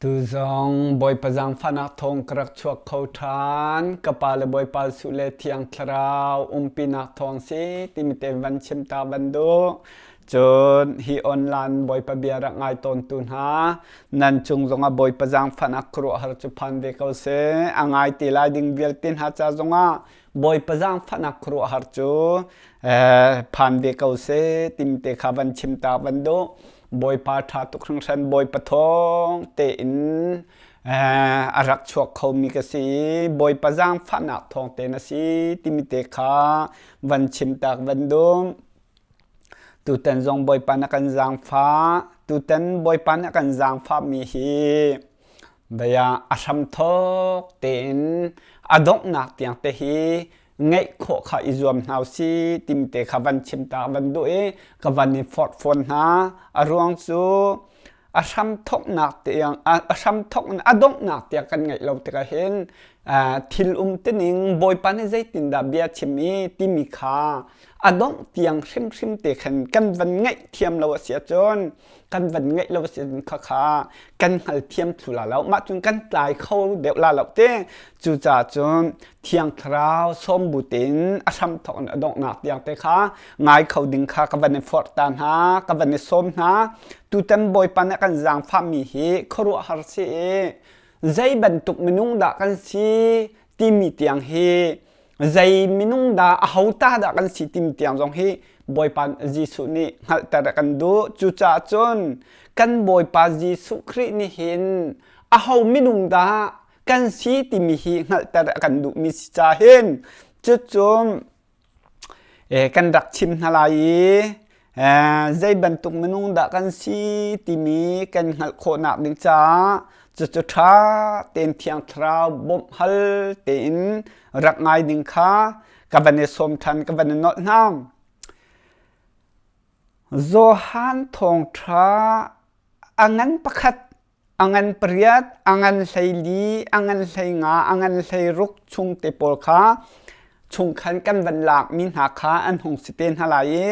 Tuzong Bawipa zaangfahnak thawng ka rak chuak kho ṭhan. Ka pa le Bawipa Jesuh le Thiang Thlarau umpinak thawng si timi te van chim ta van duh. Cun hi online Bawipa bia rak ngai tawntu hna nan cung zongah Bawipa zaangfahnak khuaruahhar cu phan ve ko seh. A ngai te lai ding vialte hna ca zongah Bawipa zaangfahnak khuaruahhar cu phan ve ko seh timi te kha van chim ta van duh. Bawipa ṭha tuk hringhran Bawipa thawng tein a rak chuak khomi ka si i Bawipa zaangfahnak thawng tein a si timi te kha van chim tak van duh. Tutan zong Bawipa na kan zaangfah. Tutan Bawipa na kan zaangfahmi hi bia a hramthawk tein a donghnak tiang te hi ngeih khawh kha i zuam hna usih timi te kha van chim ta van duh i ka van i forh fawn hna. A ruang cu a hram thawknak tiang a hram thawk in a donghnak tiang kan ngeih lo tikah hin thil um tining Bawipa nih zeitindah bia chim i timi kha a dongh tiang hrimhrim te khan kan van ngaih thiam lo a si ahcun kan van ngeih lo si kha kha kan hngal thiam thlu la lo mah cun kan tlai kho deuh la lo te cucaah cun thiang thlarau sawm bu tein a hram thawk in a donghnak tiang te kha ngai kho ding kha ka van i forh ta hna ka van i sawm hna tutan bawipa nih kan zaangfahmi hi khuaruahhar si i zei bantuk minung dah kan si timi tiang hi zei minung dah aho ta dah kan si timi tiang zong hi Bawipa Jesuh nih hngalhter a kan duh. Cucaah cun kan Bawipa Jesuh Khrih nih hin aho minung dah kan si timi hi hngalhter a kan duhmi si ca hin cucu kan rak chim hna lai i zei bantuk minung dah kan si timi kan hngalh khawhnak ding caah cucu ṭha tein Thiang Thlarau bawmh hal tein rak ngai ding kha ka van i sawm ṭhan ka van i nolh hna. Johan thawngṭha a ngan pakhat a ngan pariat, a ngan 14, a ngan 15, a ngan 16 chung te pawl kha chung khan kan van lakmi hna kha an hung si te hna lai i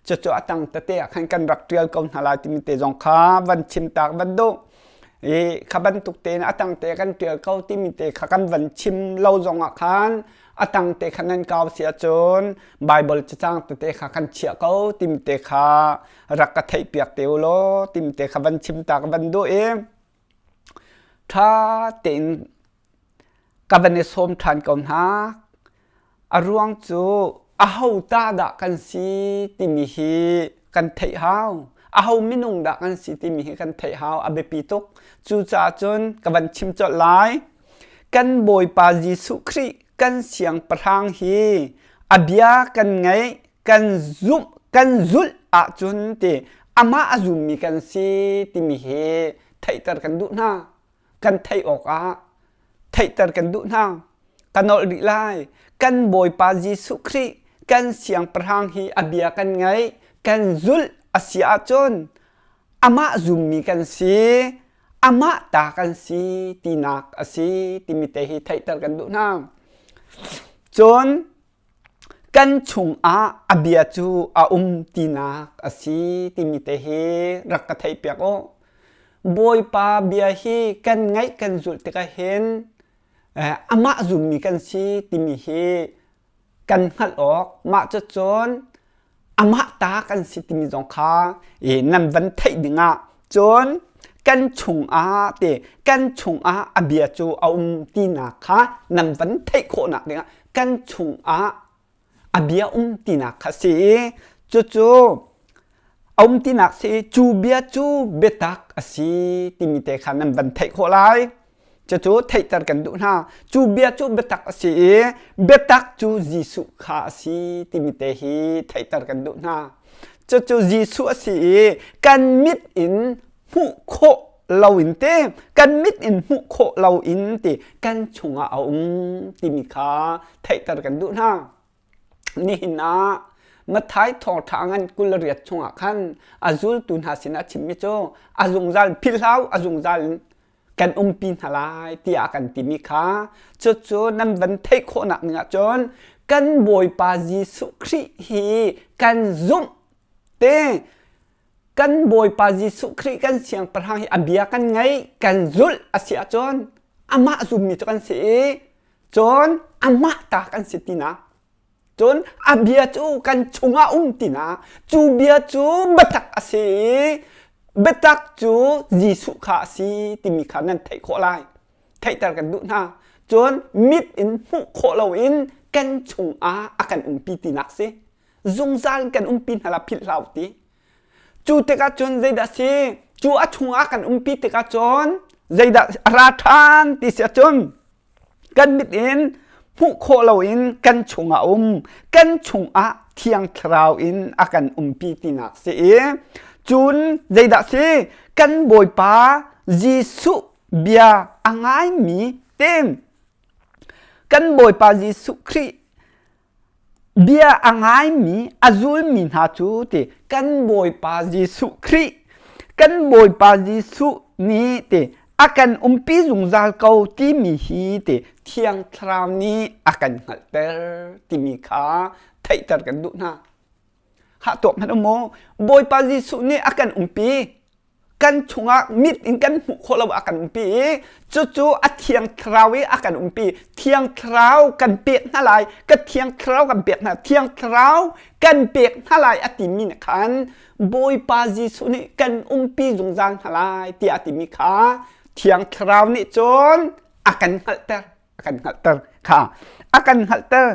cucu a tang tete ah khan kan rak ṭial ko hna lai timi te zong kha van chim tak van duh. I kha bantuk tein a tang te kan ṭial ko timi te kha kan van chim lo zong ah khan a tang te kha nan kau si ahcun Bible cacang tete kha kan chiah ko timi te kha rak ka theihpiak te u law timi te kha van chim ta ka van duh i ṭha tein ka van i sawm ṭhan ko hna. A ruang cu aho ta dah kan si timi hi kan theih hau. Aho minung dah kan si timi hi kan theih hau. A biapi tuk. Cucaah cun ka van chim colh lai. Kan Bawipa Jesuh Khrih kan siangpahrang hi a bia kan ngaih kan zumh kan zulh ahcun ti amah a zummi kan si timi hi theihter kan duh hna kan theih awkah theihter kan duh hna ka nolh rih lai kan Bawipa Jesuh Khrih kan siangpahrang hi a bia kan ngaih kan zulh a si ahcun amah zummi kan si amah ta kan si tinak a si timi te hi theihter kan duh hna cun Kan chungah a bia cu a um tinak a si timi te hi rak ka theihpiak u. Bawipa bia hi kan ngaih kan zulh tikah hin amah zummi kan si timi hi kan hngalh awk mah cucun amah ta kan si timi zong kha nan van theih dingah cun kan chungah te kan chungah a bia cu a um tinak kha nan van theih khawhnak dingah kan chungah a bia um tinak kha si i cucu a um tinak si i cu bia cu biatak a si timi te kha nan van theih khawh lai. Cucu theihter kan duh hna. Cu bia cu biatak a si i biatak cu Jesuh kha a si timi te hi theihter kan duh hna. Cucu Jesuh a si i kan mit in hmuh khawh lo in te kan mit in hmuh khawh lo in ti kan chungah a um timi kha theihter kan duh hna. Nihin ah Matthai thawngṭha ngan 28 chungah khan a zultu hna sinah a chimmi cu a zungzal philhlo a zungzal in kan umpi hna lai tiah a kan timi kha cucu nan van theih khawhnak ning ahcun kan Bawipa Jesuh Khrih hi kan zumh te. Kan Bawipa Jesuh Khrih kan siangpahrang hi a bia kan ngaih, kan zulh a si ahcun amah zummi cu kan si i cun amah ta kan si tinak. Cun a bia cu kan chungah um tinak. Cu bia cu biatak a si i biatak cu Jesuh kha a si timi kha nan theih khawh lai. Theihter kan duh hna. Cun mit in hmuh khawh loin kan chungah a kan umpi tinak si. Zungzal in kan umpi hna la philh hlah u ti. Cu tikah cun zeidah si? Cu a chungah kan umpi tikah cun zeidah a ra ṭhan ti si ahcun kan mit in hmuh khawh loin kan chungah um, kan chungah Thiang Thlarau in a kan umpi tinak si i cun zeidah si? Kan Bawipa Jesuh bia a ngaimi ten kan Bawipa Jesuh Khrih Bia a ngaimi, a zulmi hna cu ti kan Bawipa Jesuh Khrih, kan Bawipa Jesuh nih ti a kan umpi zungzal ko timi hi ti Thiang Thlarau nih a kan hngalhter timi kha theihter kan duh hna. Hah tuak hmanh um maw? Bawipa Jesuh nih a kan umpi. Kan chungah mit in kan hmuh khawh lo a kan umpi i cucu a thiang thlarau i a kan umpi. Thiang thlarau kan pek hna lai, ka thiang thlarau kan pek hna, thiang thlarau kan pek hna lai a timi nih khan Bawipa Jesuh nih kan umpi zungzal hna lai tiah a timi kha thiang thlarau nih cun a kan hngalhter. A kan hngalhter kha a kan hngalhter.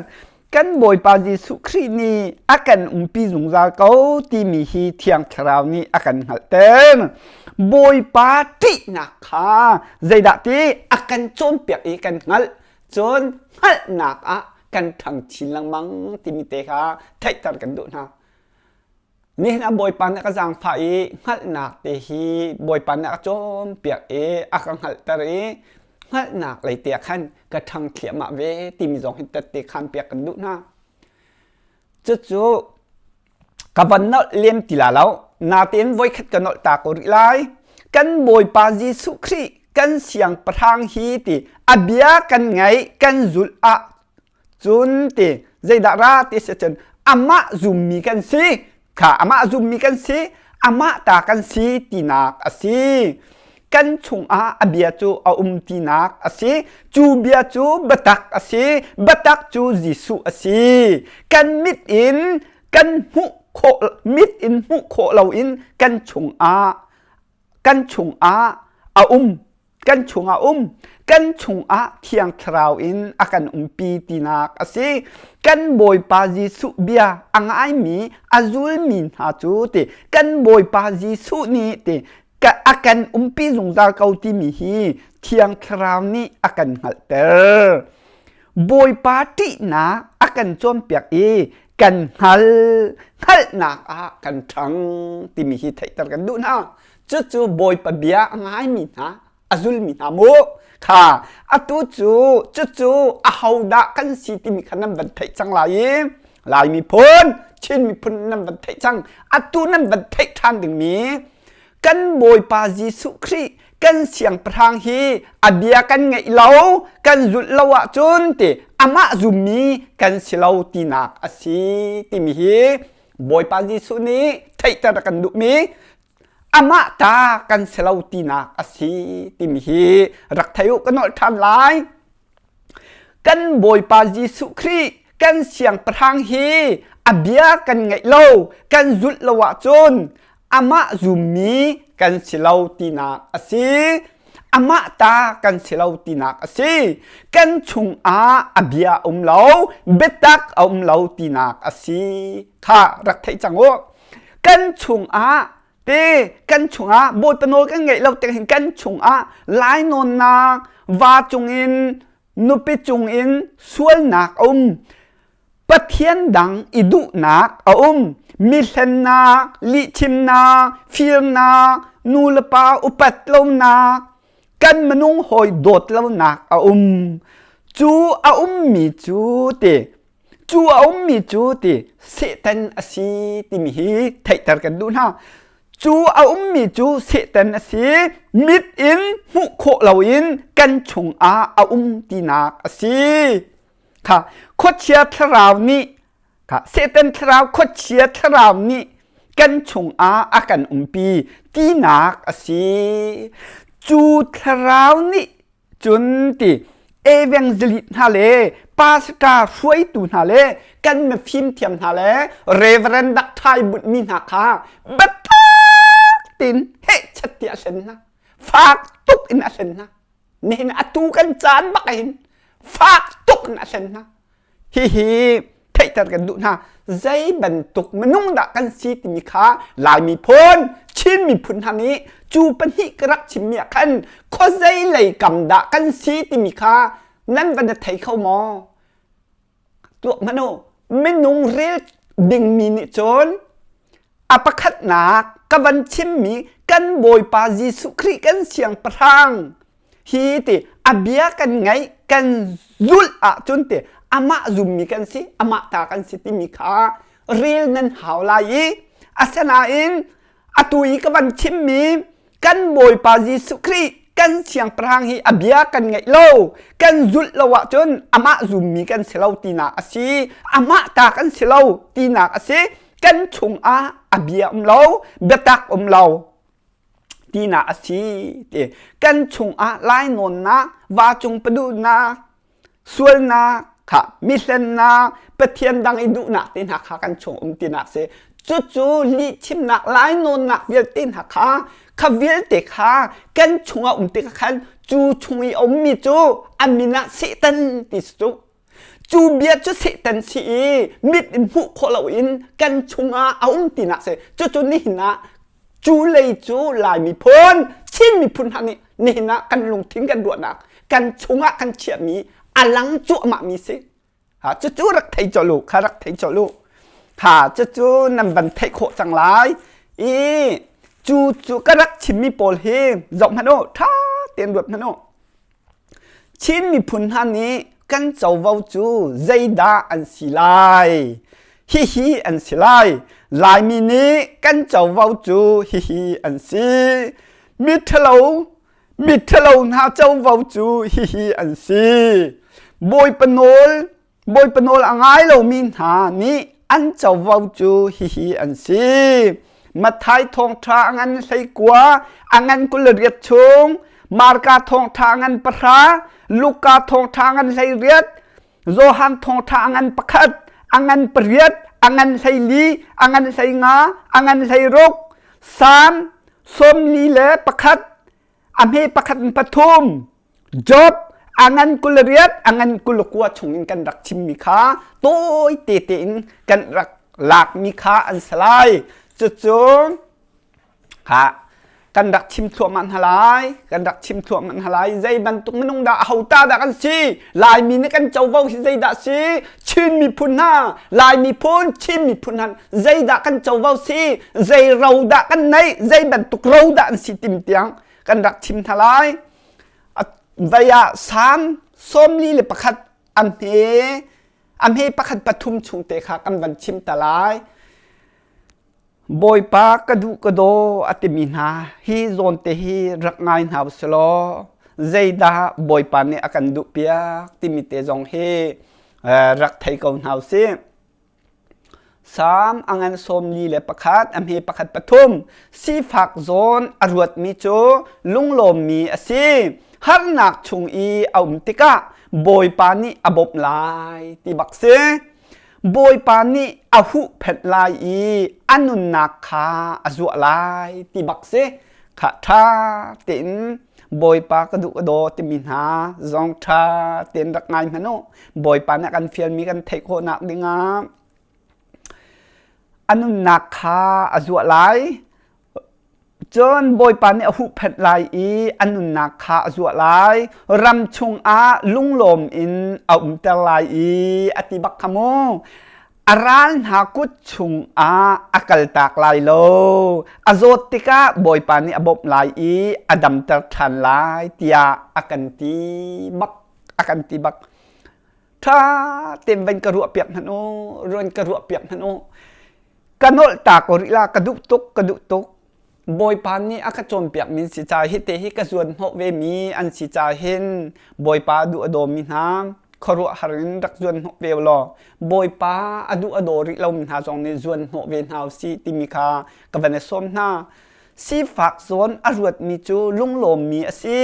Kan Bawipa Jesuh Khrih nih a kan umpi zungzal ko timi hi Thiang Thlarau nih a kan hngalhter. Bawipa ṭihnak kha zeidah ti a kan cawnpiak i kan hngalh. Cun hngalhnak ah kan ṭhang chin lengmang timi te kha theihter kan duh hna. Nihin ah Bawipa nih a ka zaangfah i hngalhnak te hi Bawipa nih a ka cawnpiak i a ka hngalhter i hngalhnak lei te ah khan ka ṭhang thliahmah ve timi zong hi tette khanpiak kan duh hna. Cucu ka van nolh lem ti la lo. Natein voikhat ka nolh ta ko rih lai. Kan Bawipa Jesuh Khrih kan siangpahrang hi ti a bia kan ngaih kan zulh ah Cun ti zeidah ra ti si cun amah zummi kan si kha amah zummi kan si amah ta kan si tinak a si. Kan chungah a bia cu a um tinak a si. Cu bia cu biatak a si. Biatak cu Jesuh a si. Kan mit in kan hmuh khawh mit in hmuh khawh loin kan chungah kan chungah a um kan chungah um kan chungah thiang thlarau in a kan umpi tinak a si. Kan Bawipa Jesuh bia a ngaimi a zulmi hna cu ti kan Bawipa Jesuh nih ti a kan umpi zungzal ko timi hi thiang thlarau nih a kan hngalhter. Bawipa ṭihnak a kan cawnpiak i kan hngal hngalhnak ah kan ṭhang timi hi theihter kan duh hna. Cucu Bawipa bia a ngaimi hna, a zulmi hna mu. Kha atu cu cucu ahodah kan si timi kha nan van theih cang lai i Lai miphun, Chin miphun nan van theih cang. Atu nan van theih ṭhan dingmi kan Bawipa Jesuh Khrih kan siangpahrang hi a bia kan ngaih lo, kan zulh lo ahcun ti amah zummi kan si lo tinak a si timi hi Bawipa Jesuh nih theihter a kan duhmi amah ta kan si lo tinak a si timi hi rak thei u ka nolh ṭhan lai. Kan Bawipa Jesuh Khrih kan siangpahrang hi a bia kan ngaih lo, kan zulh lo ahcun amah zummi kan si lo tinak a si. Amah ta kan si lo tinak a si. Kan chungah a bia a um lo, biatak a um lo tinak a si. Kha rak theih cang u. Kan chungah te kan chungah Bawipa nawl kan ngeih lo tik hin kan chungah lainawnnak va cungin nupi cungin sualnak a um Pathian dang i duhnak a um mi hlennak lihchimnak firnak nu le pa upat lonak kan minung hawi dawt lonak a um cu a ummi cu ti Cu a ummi cu ti Satan a si timi hi theihter kan duh hna. Cu a ummi cu Satan a si, mit in hmuh khawh loin kan chungah a um tinak a si. Kha khuachia thlarau nih kha Satan thlarau khuachia thlarau nih. kan chungah a kan umpi tinak a si. Cu thlarau nih cun ti evangelist hna le pastor hruaitu hna le kan mifim thiam hna le reverend dakthai bunhmi hna kha biatak tein hehchat tiah a hlen hna. Fak tuk in a hlen hna. Nihin atu kan caan bak hin fak tuk in a hlen hna. Hihi theihter kan duh hna. Zei bantuk minung dah kan si timi kha Lai miphun, Chin miphun hna nih cu pahnih ka rak chimmi ah khan khuazei lei kam dah kan si timi kha nan van thei kho maw? Tuak hmanh u. Minung rel dingmi nih cun a pakhatnak ka van chimmi kan Bawipa Jesuh Khrih kan siangpahrang hi ti a bia kan ngaih kan zulh ahcun ti amah zummi kan si amah ta kan si timi kha rel nan hau lai i asinain atu i ka van chimmi kan Bawipa Jesuh Khrih kan siangpahrang hi a bia kan ngaih lo kan zulh lo ahcun amah zummi kan si lo tinak a si amah ta kan si lo tinak a si kan chungah a bia um lo biatak um lo tinak a si ti kan chungah lainawnnak vacung paduhnak sualnak kha mihlennak pathian dang i duhnak te hna kha kan chung um tinak si cucu lihchimnak lainawnnak vialte hna kha kha vialte kha kan chungah um tikah khan cu chung i a ummi cu a min ah Satan ti si cu Cu bia cu Satan si i mit in hmuh khawh loin kan chungah a um tinak si. Cucu nihin ah cu lei cu Lai miphun, Chin miphun hna nih nihin ah kan lungthin kan ruahnak kan chungah kan chiahmi a lang cuahmahmi si. Ha, cucu rak thei colh u, kha rak thei colh u. Ha, cucu nan van theih khawh cang lai. I cu cu ka rak chimmi pawl hi zoh hmanh u, ṭha tein ruat hmanh u. Chin miphun hna nih kan covo cu zeidah an si lai? Hihi an si lai. Laimi nih kan covo cu hihi an si. Miṭhalo, miṭhalo hna covo cu hihi an si. Bawipa nawl, Bawipa nawl a ngai lomi hna nih an covo cu hihi an si. Matthai thawngṭha a ngan 19, a ngan 28 chung, Marka thawngṭha a ngan 10, Luka thawngṭha a ngan 18, Johan thawngṭha a ngan 1, a ngan 8, a ngan 14, a ngan 15, a ngan 16, Salm 41, a hme pakhat in pathum, Job a ngan 28 a ngan 29 chungin kan rak chimmi kha tawi tete in kan rak lakmi kha an si lai. Cucu kha kan rak chim thluahmah hna lai kan rak chim thluahmah hna lai zei bantuk minung dah aho ta dah kan si Laimi nih kan covo hi zeidah si Chin miphun hna Lai miphun Chin miphun hna zeidah kan covo si zei ro dah kan neih zei bantuk ro dah an si tim tiang kan rak chim hna lai vai ah Salm 41 a hme pakhat pathum chung te kha kan van chim ta lai. Bawipa ka duh ka daw a timi hna hi zawn te hi rak ngai hna usih law zeidah Bawipa nih a kan duh piak timi te zong hi rak thei ko hna usih. Salm a ngan 41, a hme pakhat pathum. Sifak zawn a ruatmi cu lunglawmmi a si. Harnak chung i a um tikah Bawipa nih a bawmh lai ti bak si. Bawipa nih a huhphenh lai i a nunnak kha a zuah lai ti bak si. Kha ṭha tein Bawipa ka duh ka daw timi hna zong ṭha tein rak ngai hmanh u. Bawipa nih a kan fialmi kan theih khawhnak dingah a nunnak kha a zuah lai. Cun Bawipa nih a huhphenh lai i a nunnak kha a zuah lai. Ram chungah lunglawm in a umter lai i a ti bak kha mu. A ral hna kut chungah a kaltak lai lo. A zawt tikah Bawipa nih a bawmh lai i a damter ṭhan lai tiah a kan ti bak. A kan ti bak. Ṭha tein van ka ruah piak hmanh u, ruan ka ruah piak hmanh u. Ka nolh ta ko rih la, ka duh tuk, ka duh tuk. Bawipa nih a ka cawnpiak mi si ca hi te hi ka zuan hnawh ve mi an si ca hin Bawipa duh a dawmi hna. Khuaruahhar in rak zuan hnawh ve law Bawipa a duh a daw rih lomi hna zong nih zuan hnawh ve hna usih timi kha ka van i sawm hna. Sifak zawn a ruatmi cu lunglawmmi a si.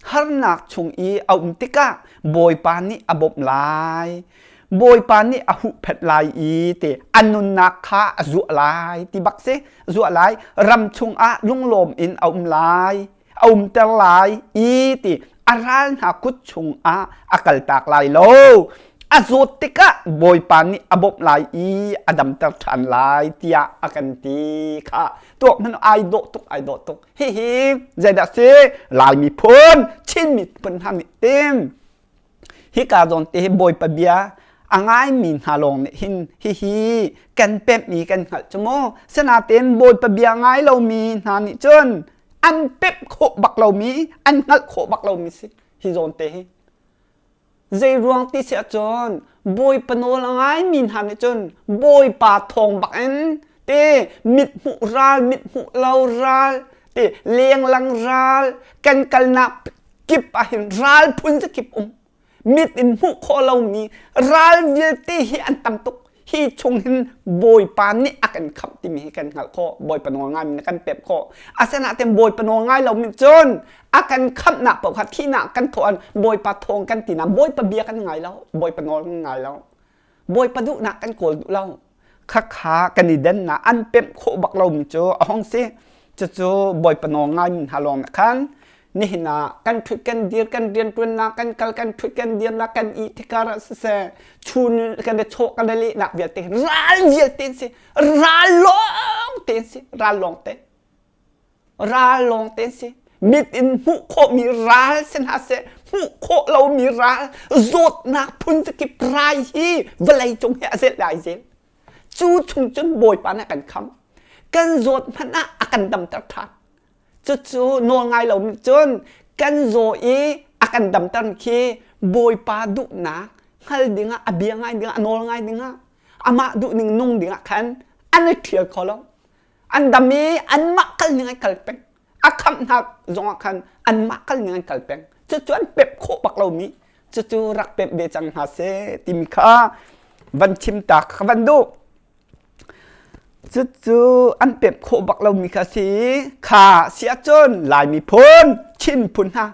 Harnak chung i a um tikah Bawipa nih a bawmh lai. Bawipa nih a huhphenh lai i te a nunnak kha a zuah lai ti bak si. Zuah lai. Ram chungah lunglawm in a um lai. A umter lai i ti a ral hna kut chungah a kaltak lai lo. A zawt tikah Bawipa nih a bawmh lai i a damter ṭhan lai tiah a kan ti kha tuak hmanh ai dawh tuk ai dawh tuk. Hihi zeidah si Lai miphun Chin miphun hna nih tim hika zawn te hi Bawipa bia a ngaimi hna lawng nih hin hihi kan pemhmi kan hngalh cu mu. Sinain Bawipa bia ngai lomi hna nih cun an pemh khawh bak lomi an hngalh khawh bak lomi si hi zawn te hi. Zeiruang ti si ahcun Bawipa nawl a ngaimi hna nih cun Bawipa thawng bak in te mithmuh ral, mithmuh lo ral, te lenglang ral, kan kalnak kip ahhin ral phun zakip um. Mit in hmuh khawh lomi ral vialte hi an tam tuk. Hi chung hin Bawipa nih a kan khamh timi hi kan hngalh khawh. Bawipa nawl ngaimi nih kan pek khawh. Asinain Bawipa nawl ngai lomi cun a kan khamhnak paoh kha thihnak kan thawh Bawipa thawng kan ti na Bawipa bia kan ngai lo. Bawipa nawl kan ngai lo. Bawipa duhnak kan kawl duh lo. Khakha kan i dennak an pemh khawh bak lomi cu a hong si. Cucu Bawipa nawl ngaimi hna lawng nih khan nihin ah kan ṭhut kan dir kan rianṭuannak kan kal kan ṭhut kan dirnak kan ih tikar ah siseh chun kan i chawh kan i lehnak vialte ral vialte an si ral lawng te an si ral lawng te ral lawng te an si mit in hmuh khawhmi ral si hna seh hmuh khawh lomi ral zawtnak phun zakip rai hi vawlei cung hi a zel lai zel cu chung cun Bawipa nih a kan kham kan zawt hmanh ah a kan damter ṭhan Cucu nawlngai lo nih cun kan zaw i a kan damter khi Bawipa duhnak hngal dingah a bia ngai dingah a nawl ngai dingah amah duhning nung dingah khan an i ṭhial kho lo. An dam i anmah kal ning an kal peng. A khamh hna zongah khan anmah kal ning an kal peng. Cucu an pemh khawh bak lomi cucu rak pemh ve cang hna seh timi kha van chim ta ka van duh. Cucu an pemh khawh bak lomi kha a si i kha si ahcun Lai miphun, Chin phun hna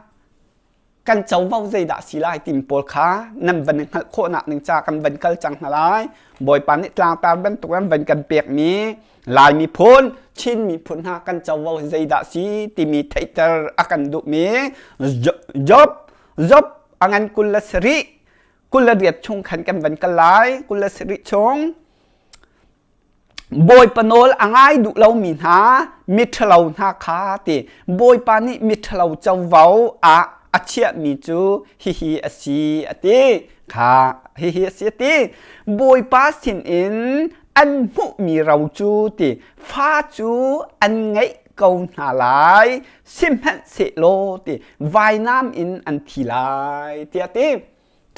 kan covo zeidah si lai timi pawl kha nan van i hngalh khawhnak ding ca kan van kal cang hna lai. Bawipa nih tlangtar bantuk an van kan pekmi Lai miphun, Chin miphun hna kan covo zeidah si timi theihter a kan duhmi Job, Job a ngan 27 28 chung khan kan van kal lai. 27 chung Bawipa nawl a ngai duh lomi hna miṭhalo hna kha ti Bawipa nih miṭhalo covo ah a chiahmi cu hihi a si a ti kha hihi a si a ti Bawipa sinin an hmuhmi ro cu ti fa cu an ngeih ko hna lai sihmanhsehlaw ti vainam in an thi lai tiah a ti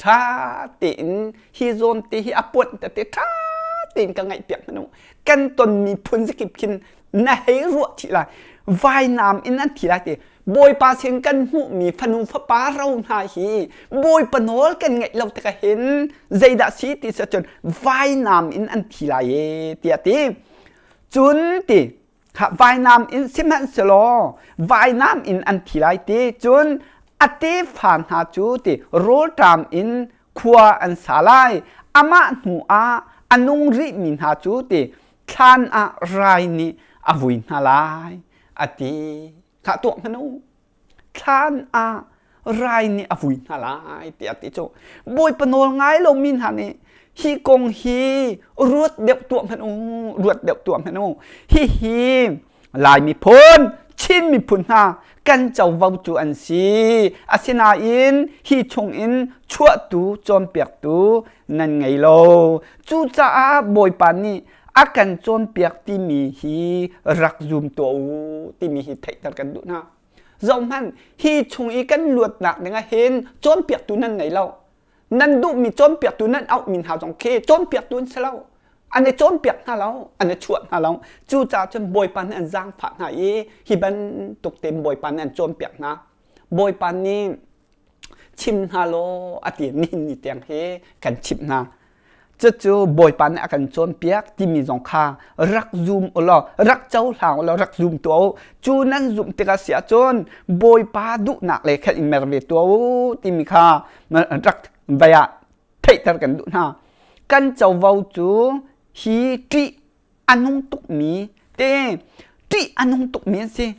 ṭha tein hi zawn te hi a puanh tete ṭha tein ka ngaihpiak hmanh u kan tonmi phun zakip khin na hei ruah chih lai vainam in an thi lai ti bawipa sin kan hmuhmi fanu fapa ro hna hi bawipa nawl kan ngeih lo tikah hin zeidah si ti si cun vainam in an thi lai e tiah ti cun ti Vainam in sihmanhsehlaw vainam in an thi lai ti cun a tefa hna cu ti rawlṭam in khua an sa lai amah hnu ah a nung rihmi hna cu ti thlan ah rai nih a vui hna lai a ti khah tuah hmanh u thlan ah rai nih a vui hna lai tiah ti cu Bawipa nawl ngai lomi hna nih hi kong hi ruat deuh tuah hmanh u ruat deuh tuah hmanh u hihi Lai miphun Chin miphun hna kan covo cu an si asinain hi chungin chuahtu cawnpiaktu nan ngei lo cucaah Bawipa nih a kan cawnpiak timi hi rak zum tuah u timi hi theihter kan duh hna Zohhmanh, hi chung i kan luatnak dingah hin cawnpiaktu nan ngei lo. Nan duhmi cawnpiaktu nan auhmi hna zong khi cawnpiaktu an si lo. An i cawnpiak hna lo, an i chuah hna lo. Cucaah cun Bawipa nih an zaangfah hna i hi bantuk tein Bawipa nih an cawnpiak hna. Bawipa nih. Chim hna law a ti nihin ni tiang hi kan chimh hna. Cucu Bawipa nih a kan cawnpiak timi zong kha rak zum u law rak cohlang u law rak zum tuah u. Cu nan zumh tikah si ahcun Bawipa duhnak le khan i mer ve tuah u timi kha rak vai ah theihter kan duh hna. Kan covo cu hi ṭih a nung tukmi te ṭih a nung tukmi an si.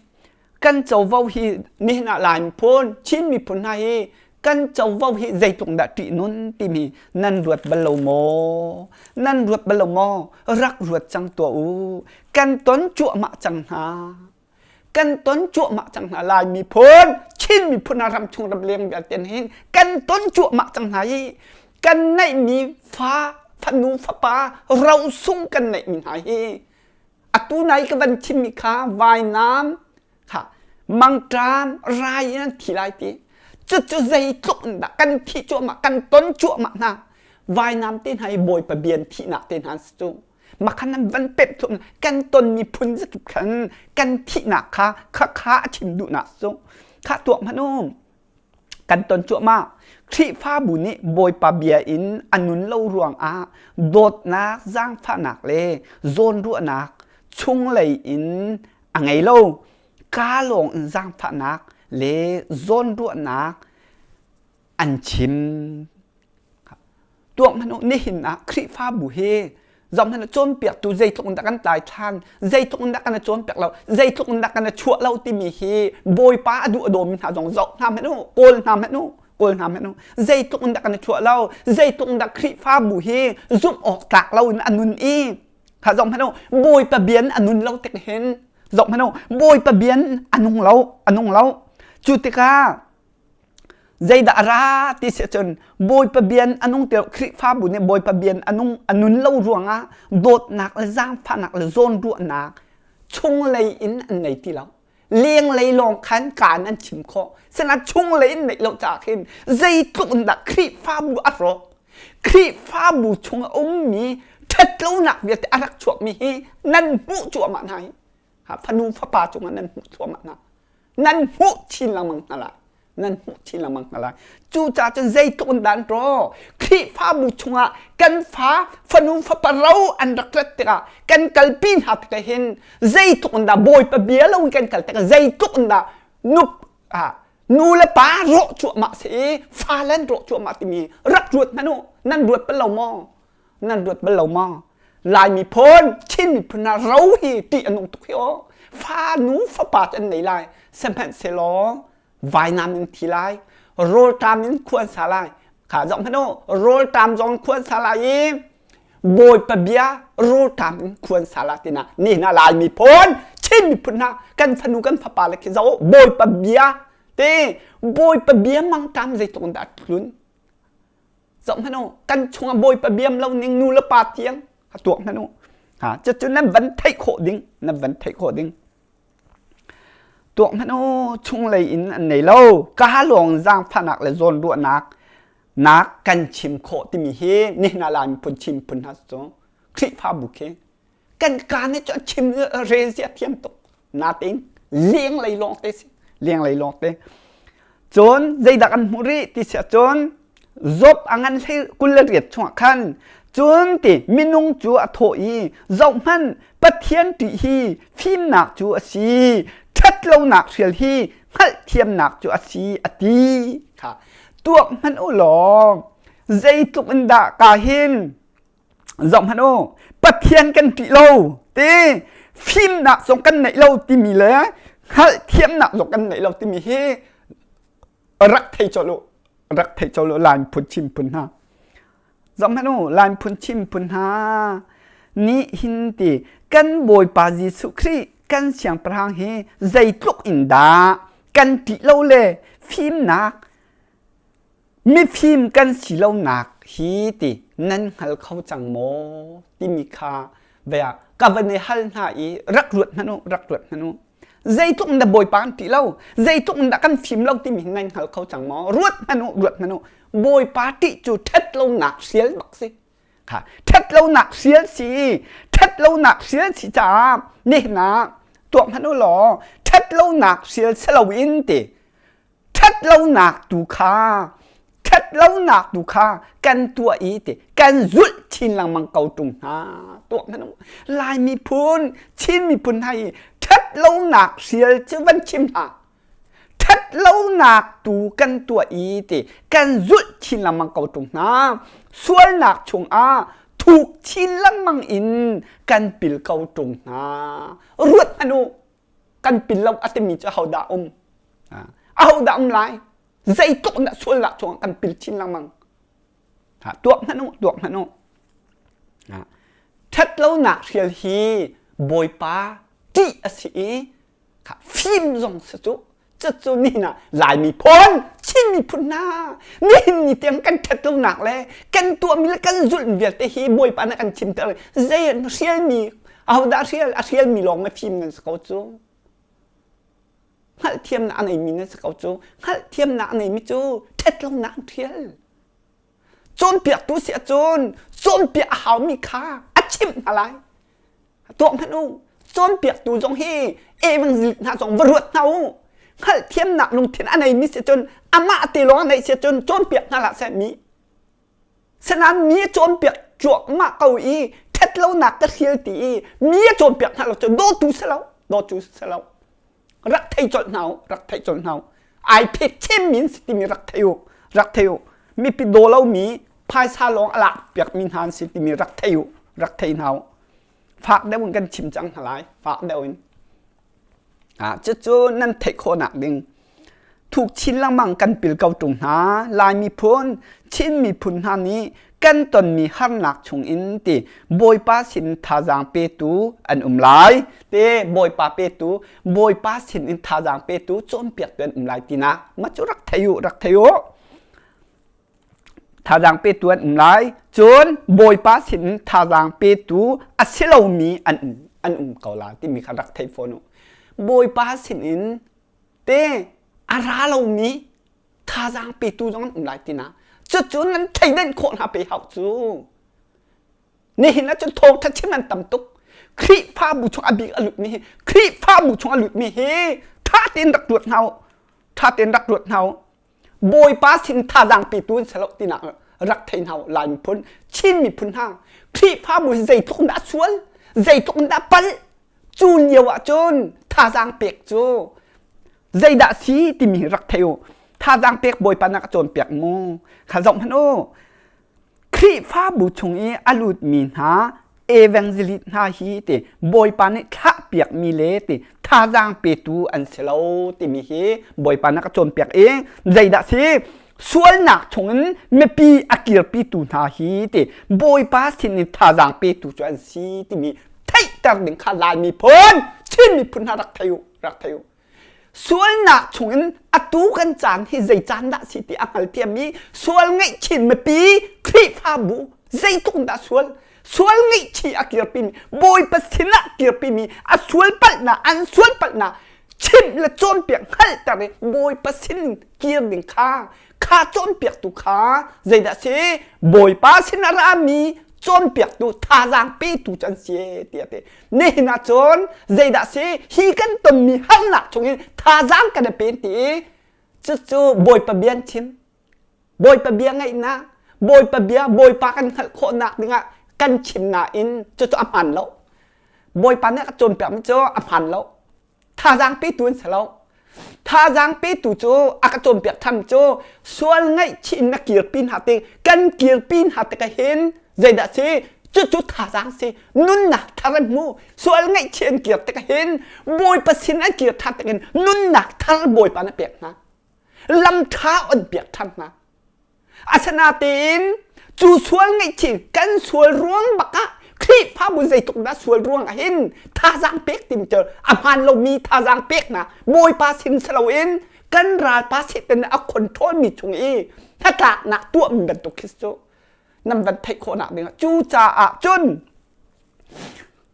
Kan covo hi nihin ah Lai miphun, Chin miphun hna hi kan covo hi zeitluk dah ṭih nun timi nan ruat bal lo maw? Nan ruat bal lo maw? Rak ruat cang tuah u. Kan ton cuahmah cang hna. Kan ton cuahmah cang hna Lai miphun, Chin miphun ah ramchung ramleng vialte hin kan ton cuahmah cang hna i kan neihmi fa, fanu, fapa, rosung kan neihmi hna hi atu nai ka van chimmi kha vainam kha mangṭam rai in an thi lai ti cucu zeitluk in dah kan thih cuahmah kan ton cuahmah hna vainam te hna i bawipa bian thihnak te hna si cu makhan an van pemh thum kan tonmi phun zakip khan kan thihnak kha kha kha a chim duhnak cu kha tuah hmanh u Kan ton cuahmah. Khrihfabu nih Bawipa bia in a nun lo ruangah dawtnak, zaangfahnak le zawnruahnak chunglei in a ngei lo. Kaa lawng in zaangfahnak le zawnruahnak an chim. Tuak hmanh u, nihin ah Khrihfabu hi zoh hmanh u, cawnpiaktu zeitluk in dah kan tlai ṭhan, zeitluk in dah kan i cawnpiak lo, zeitluk in dah kan i chuah lo timi hi Bawipa a duh a dawmi hna zong zoh hna hmanh u, kawl hna hmanh u, kawl hna hmanh u. Zeitluk in dah kan i chuah lo, zeitluk in dah Khrihfabu hi zumh awk tlak lo in a nun i kha zoh hmanh u, Bawipa bian a nun lo tik hin zoh hmanh u, Bawipa bian a nung lo, a nung lo. Cu tikah Zeidah a ra ti si ahcun Bawipa bian a nung ti lo Khrihfabu nih Bawipa bian a nung a nun lo ruangah dawtnak le zaangfahnak le zawnruahnak chunglei in an nei ti lo. Lenglei lawng khan kaan an chim khawh. Sinain chunglei in neih lo caah khin zeitluk in dah Khrihfabu a rawk. Khrihfabu chung a ummi ṭhatlonak vialte a rak chuakmi hi nan hmuh cuahmah hna hi. Fanu fapa cungah nan hmuh thluahmah hna. Nan hmuh chin lengmang hna lai. Nan hmuh chin lengmang hna lai. Cucaah cun zeitluk in dah an ṭaw? Khrihfabu chungah kan fa fanu fapa ro an rak rat tikah kan kalpi hna tikah hin zeitluk in dah Bawipa bia lo in kan kal tikah zeitluk in dah nup ah nu le pa rawh cuahmah si i fale an rawh cuahmah timi rak ruat hmanh u nan ruat bal lo maw? Nan ruat bal lo maw? Lai miphun, Chin miphun ah ro hi ṭih a nung tuk hi aw. Fa nu fapa cu an nei lai. Sihmanhsehlaw vainam in thi lai, rawlṭam in khua an sa lai. Kha zoh hmanh u, rawlṭam zong khua an sa lai i Bawipa bia rawlṭam in khua an sa lai tina nihin ah Lai miphun, Chin miphun hna kan fanu kan fapa le khi zoh u, Bawipa bia te Bawipa bia mangṭam zeitluk in dah a tlun. Zoh hmanh u, kan chungah Bawipa biam lo ning nu le pa tiang a tuak hmanh u. Ha, cucu nan van theih khawh ding, nan van theih khawh ding. Tuak hmanh u, chunglei in an nei lo. Ka lawng zaangfahnak le zawnruahnak nak kan chim khawh timi hi nihin ah Lai miphun chim phun hna cu Khrihfabu khi kan ka nih cun chim rel zia thiam tuk natein lenglei lawng te si lenglei lawng te cun zeidah kan hmuh rih ti si ahcun Job a ngan hlei 28 chungah khan cun ti minung cu a thawh i zohhmanh Pathian ṭih hi fimnak cu a si ṭhatlonak hrial hi hngalhthiamnak cu a si a ti kha tuak hmanh u law zeitluk in dah ka hin Zohhmanh u, Pathian kan ṭih lo ti fimnak zong kan neih lo timi le hngalhthiamnak zong kan neih lo timi hi rak thei colh u rak thei colh u Lai phun chim phun hna. Zohhmanh u, Lai phun chim phun hna nih hin ti kan Bawipa Jesuh Khrih kan siangpahrang hi zeitluk in dah kan ṭih lo le fimnak Mifim kan si lonak hi ti nan hngal kho cang maw timi kha vea ka van i hal hna i rak ruat hmanh u rak ruat hmanh u zeitluk in dah Bawipa kan ṭih lo zeitluk in dah kan fim lo timi hi nan hngal kho cang maw ruat hmanh u ruat hmanh u Bawipa ṭih cu ṭhat lonak hrial bak si kha ṭhat lonak hrial si ṭhat lonak hrial si caah nihin ah tuah hmanh u law ṭhat lonak hrial si loin ti ṭhatlonak tu kha. Ṭhat lonak tu kha kan tuah i ti kan zulh chin lengmang ko ṭung hna. Tuah hmanh u. Lai miphun, Chin miphun hna hi ṭhat lonak hrial cu van chim hna. Ṭhat lonak tu kan tuah i ti kan zulh chin lengmang ko ṭung hna. Sualnak chungah thuk chin lengmang in kan pil ko ṭung hna. Ruat hmanh u. Kan pil lo a timi cu ahodah um? Ahodah um lai? Zeitluk in dah sualnak chungah kan pil chin lengmang. Tuak hmanh u, tuak hmanh u. Ṭhatlonak hrial hi Bawipa ṭih a si i fim zong si cu. Cucu nihin ah Lai miphun, Chin miphun hna nihin ni tiang kan ṭhatlonak le kan tuahmi le kan zulhmi vialte hi Bawipa nih a kan chimter. Zei an hrialmi, ahodah hrial? A hrialmi lawng na fim nan si ko cu. Hngalhthiamnak a neimi nan si ko cu. Hngalhthiamnak a neimi cu ṭhatlonak an ṭhial. Cawnpiaktu si ahcun cawnpiak a haumi kha a chimh hna lai. Tuah hmanh u. Cawnpiaktu zong hi evangelist hna zong va ruat hna u. Hngalhthiamnak lungthin a neimi si cun amah te lawng a neih si cun cawnpiak hna hlah seh mi. Sinain mi a cawnpiak cuahmah ko i ṭhatlonak ka hrial ti i mi a cawnpiak hna lo cu dawtu si lo, dawtu si lo. Rak thei colh hna u, rak thei colh hna u. Ai phet cemmi an si timi rak thei u, rak thei u. Mipi daw lomi phaisa lawng a lak piakmi hna an si timi rak thei u, rak thei hna u. Fak deuh in kan chim cang hna lai, fak deuh in. Ah, cucu nan theih khawhnak ding thuk chin lengmang kan pil ko ṭung hna. Lai miphun, Chin miphun hna nih kan tonmi harnak chungin ti Bawipa sin thazaang petu an um lai. Te Bawipa petu, Bawipa sin in thazaang petu cawnpiaktu an um lai tinak. Mah cu rak thei u, rak thei u. Thazaang petu an um lai. Cun Bawipa sin in thazaang petu a si lomi an um, an um ko la timi kha rak thei fawn u. Bawipa sin in te a ra lomi thazaang petu zong an um lai tina. Cucu nan thleidan khawh hna pe hau cu. Nihin ah cun thawngṭha chim an tam tuk. Khrihfabu chung a bik a lutmi hi Khrihfabu chung a lutmi hi ṭha tein rak ruat hna u. Ṭha tein rak ruat hna u. Bawipa sin thazaang petu an si lo tinak rak thei hna u Lai miphun Chin miphun hna Khrihfabu hi zeitluk in dah sual zeitluk in dah palh cu lio ah cun thazaang pek cu zeidah si timi rak thei u thazaang pek Bawipa nak a cawnpiak mu kha zoh hmanh u Khrihfabu chung i a lutmi hna evangelist hna hi ti Bawipa nih thlahpiakmi le ti thazaang petu an si lo timi hi Bawipa nih a ka cawnpiak i zeidah si sualnak chungin mipi a kirpitu hna hi ti Bawipa sin in thazaang petu cu an si timi theihter ding kha Lai miphun Chin miphun hna rak thei u rak thei u Sualnak chungin atu kan caan hi zei caan dah si ti a hngalthiam i sual ngaihchin mipi Khrihfabu zeitluk dah sual sual ngaihchih a kirpimi Bawipa sinah kirpimi a sual palhnak an sual palhnak chimh le cawnpiak hngalhter i Bawipa sin kir ding kha kha cawnpiaktu kha zeidah si Bawipa sin a rami cawnpiaktu thazaang petu cu an si tiah ti nihin ah cun zeidah si hi kan tonmi harnak chungin thazaang kan i pen ti i cucu Bawipa bia an chim Bawipa bia ngaihnak Bawipa bia Bawipa kan hngalh khawhnak dingah kan chim nain cucu a hmaan lo Bawipa nih a ka cawnpiakmi cu a hmaan lo Thazaang petu an si lo. Thazaang petu cu a ka cawnpiak tham cu sual ngaihchih in na kirpi hna ti kan kirpi hna tikah hin zeidah si cucu thazaang si nunnak thar an hmu sual ngaihchih an kir tikah hin Bawipa sin an kir ṭhan tikin nunnak thar Bawipa na pek hna lam ṭha on piak ṭhan hna Asinain cu sual ngaihchih kan sual ruang bak ah Khrihfabu zeitluk dah sual ruang ah hin thazaang pek tim cu a hmaan lomi thazaang peknak Bawipa sin si loin kan ralpa Satan nih a control mi chung i hnatlaknak tuahmi bantuk khi cu nan van theih khawhnak dingah cucaah cun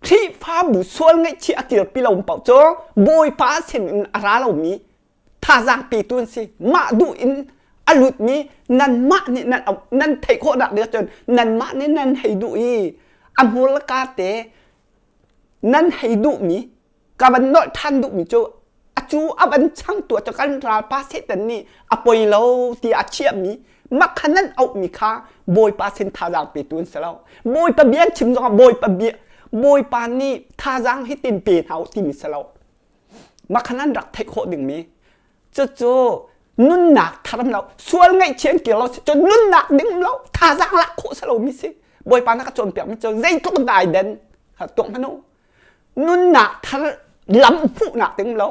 Khrihfabu sual ngaihchih a kirpi lo paoh cu Bawipa sin in a ra lomi thazaang petu an si mah duh in a lutmi nanmah nih nan nan theih khawhnak ding ahcun nanmah nih nan hei duh i a hmurka te nan hei duhmi ka van nolh ṭhan duhmi cu a. Acu a van changtu cu kan ralpa Satan nih a poi lo ti a chiahmi makha nan auhmi kha Bawipa sin thazaang petu an si lo. Bawipa bia an chim zongah Bawipa bia Bawipa nih thazaang hi tin pe hna u timi si lo. Makha nan rak theih khawh dingmi cucu nunnak thar lo sual ngaihchia an kir lo cun nunnak ding lo thazaang lak khawh si lomi si. Bawipa na ka cawnpiakmi cu zeitluk dai den tuak hmanh u. Nunnak thar lam hmuhnak ding lo.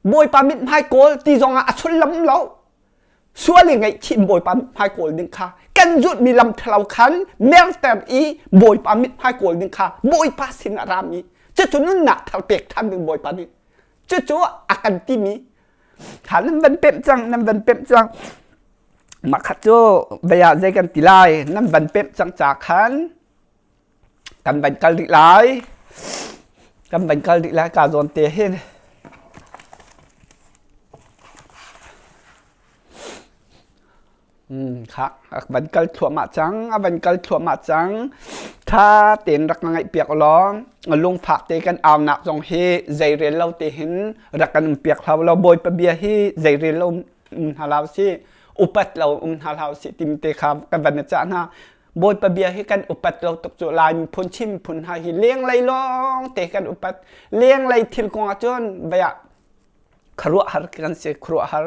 Bawipa mithmai kawl ti zongah a sullam lo. Sual i ngaihchih Bawipa mithmai kawl ding kha kan zulhmi lam ṭhalo khan merter i Bawipa mithmai kawl ding kha Bawipa sin a rami cucu nunnak thar pek ṭhan ding Bawipa nih cucu a kan timi kha nan van pemh cang nan van pemh cang mah kha cu vei ah zei kan ti lai nan van pemh cang ca khan Kan van kal rih lai. Kan van kal rih lai ka zawn te hin. Kha a van kal thluahmah cang, a van kal thluahmah cang. Tha tein rak ka ngaihpiak law lungfak te kan aunak zong hi zeirel lo te hin rak kan um piak hlau lo Bawipa bia hi zeirel lo um hna hlah usih upat lo um hna hlah usih timi te kha kan van i cah hna. Bawipa bia hi kan upat lo tuk cu Lai miphun Chin miphun hna hi lenglei lawng te kan upat. Lenglei thil kong ahcun vei ah khuaruahhar kan si khuaruahhar.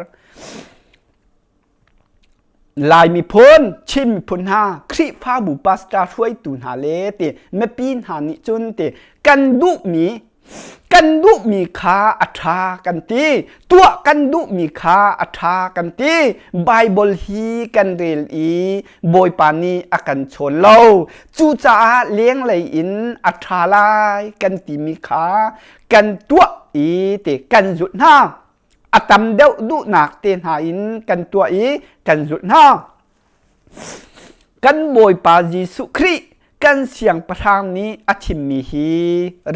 Lai miphun Chin miphun hna Khrihfabu pastor hruaitu hna le ti mipi hna nih cun ti kan duhmi Kan duhmi kha a ṭha kan ti. Tuah kan duhmi kha a ṭha kan ti. Baibal hi kan rel i Bawipa nih a kan chawn lo. Cucaah lenglei in a ṭha lai kan timi kha kan tuah i ti kan zulh hna. A tam deuh duhnak te hna in kan tuah i kan zulh hna. Kan Bawipa Jesuh Khrih kan siangpahrang nih a chimmi hi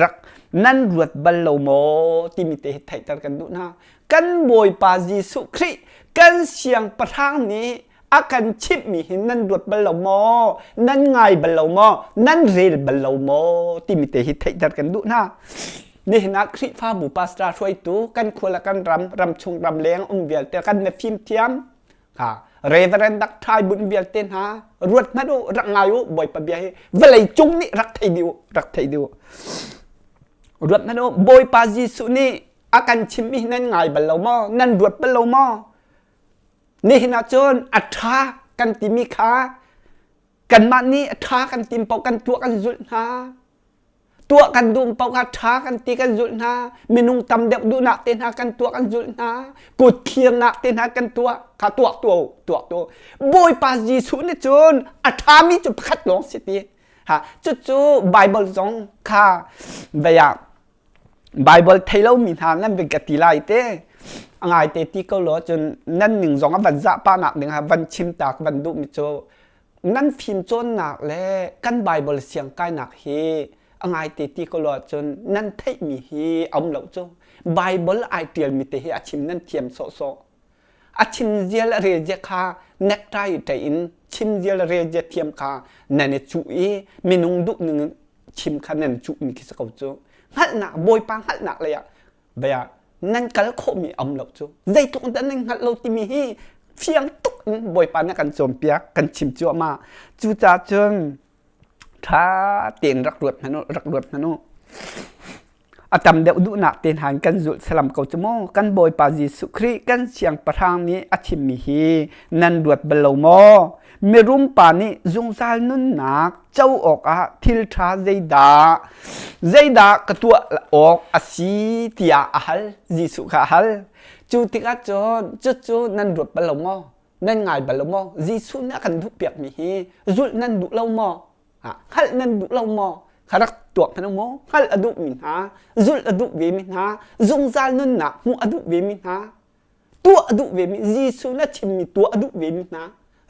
rak nan ruat bal lo maw timi te hi theihter kan duh hna. Kan Bawipa Jesuh Khrih kan siangpahrang nih a kan chimhmi hi nan ruat bal lo maw? Nan ngai bal lo maw? Nan rel bal lo maw? timi te hi theihter kan duh hna. Nihin ah Khrihfabu pastor hruaitu kan khua le kan ram, ramchung ramleng um vialte kan mifimthiam Ha Reverend dak thai bun vialte hna ruat hmanh u rak ngai u Bawipa bia hi vawlei cung nih rak thei dih u rak thei dih u ruat hmanh u Bawipa Jesuh nih a kan chimmi hi nan ngai bal lo maw nan ruat bal lo maw nihin ah cun a ṭha kan timi kha kanmah nih a ṭha kan tim paoh kan tuah kan zulh hna Tuah kan duh paoh kha ṭha kan ti kan zulh hna. Minung tam deuh duhnak te hna kan tuah kan zulh hna. Kut thlirnak te hna kan tuah kha tuah tuah tuah tuah. Bawipa Jesuh nih cun a ṭhami cu pakhat lawng si ti. Ha cucu Bible zong kha vei ah Bible thei lomi hna nan van ka ti lai te. A ngai te ti ko law cun nan ning zong a van zah pah nak ding ah van chim ta ka van duhmi cu nan fimcawnnak le kan Baibal siangkainak hi a ngaite ti ko lo ahcun nan theihmi hi a um lo cu. Baibal ai ṭialmi te hi a chim nan thiam sawhsawh. A chim zial a rel zia kha necktie ṭei in chim zial a rel zia thiam kha nan i cuh i minung duh ning in chim kha nan cuhmi khi si ko cu. Hngalhnak Bawipa hngalhnak lei ah bia nan kal khawhmi a um lo cu zeitluk in dah nan hngalh lo timi hi fiang tuk in Bawipa nih a kan cawnpiak kan chim cuahmah cucaah cun ṭha tein rak ruat hmanh u rak ruat hmanh u a tam deuh duhnak te hna in kan zulh salam ko cu mu kan Bawipa Jesuh Khrih kan siangpahrang nih a chimmi hi nan ruat bal lo maw mirum pa nih zungzal nunnak co awkah thil ṭha zeidah zeidah ka tuah awk a si tiah a hal Jesuh kha a hal cu tikah cun cucu nan ruat bal lo maw nan ngai bal lo maw Jesuh nih a kan duhpiakmi hi zulh nan duh lo maw hngalh nan duh lo maw kha rak tuak hmanh maw hngalh a duhmi hna zulh a duh vemi hna zungzal nunnak hmuh a duh vemi hna tuah a duh vemi Jesuh na chimmi tuah a duh vemi hna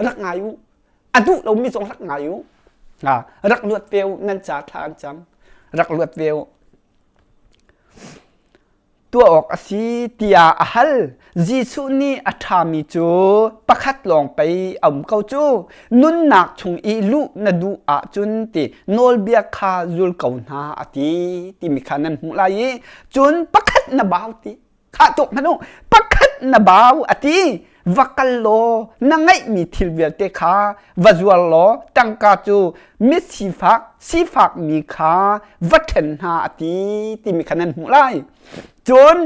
rak ngai u a duh lomi zong rak ngai u rak luat ve u nan ca thla an cam rak luat ve u. tuah awk a si tiah a hal. Jesuh nih a ṭhami cu pakhat lawng pei a um ko cu. Nunnak chung i luh na duh ahcun ti nawlbia kha zul ko hna a ti timi kha nan hmuh lai i cun pakhat na bau ti. Khah tuk hmanh u pakhat na bau a ti. Va kal law na ngeihmi thil vialte kha va zuar law tangka cu misifak sifakmi kha va ṭhen hna a ti timi kha nan hmuh lai. Cun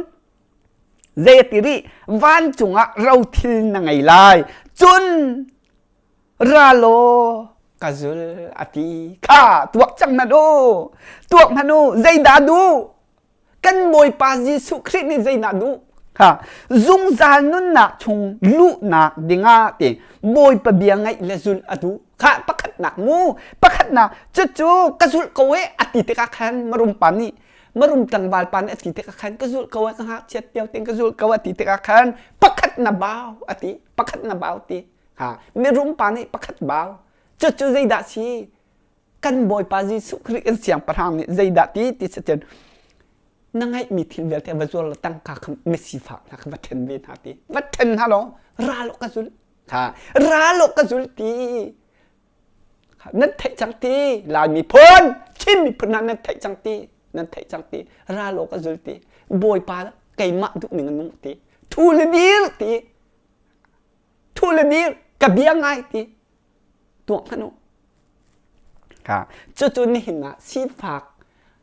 zei a ti rih vancung ah rothil na ngei lai. Cun ra law ka zul a ti kha tuak cang hmanh u tuak hmanh u zeidah duh kan Bawipa Jesuh Khrih nih zeidah duh ha zungzal nunnak chung luhnak dingah ti Bawipa bia ngaih le zulh a duh kha pakhatnak mu pakhatnak cucu ka zulh ko e a ti tikah khan marum pa nih marum tlangval pa nih a ti tikah khan ka zulh ko e ka ngakchiat lio tein ka zulh ko a ti tikah khan pakhat na bau a ti pakhat na bau ti ha mirum pa nih pakhat bau cucu zeidah si kan Bawipa Jesuh Khrih kan siangpahrang nih zeidah ti ti sacun na ngeihmi thil vialte va zuar law tangka kha misifak hna kha va ṭhen ve hna ti va ṭhen hna law ra law ka zul ha ra law ka zul ti nan theih cang ti Lai miphun Chin miphun hna nan theih cang ti nan theih cang ti ra law ka zul ti Bawipa keimah duh ning a nung ti thu le dir ti thu le dir ka bia ngai ti tuah hmanh u. Ka cucu nihin ah sifak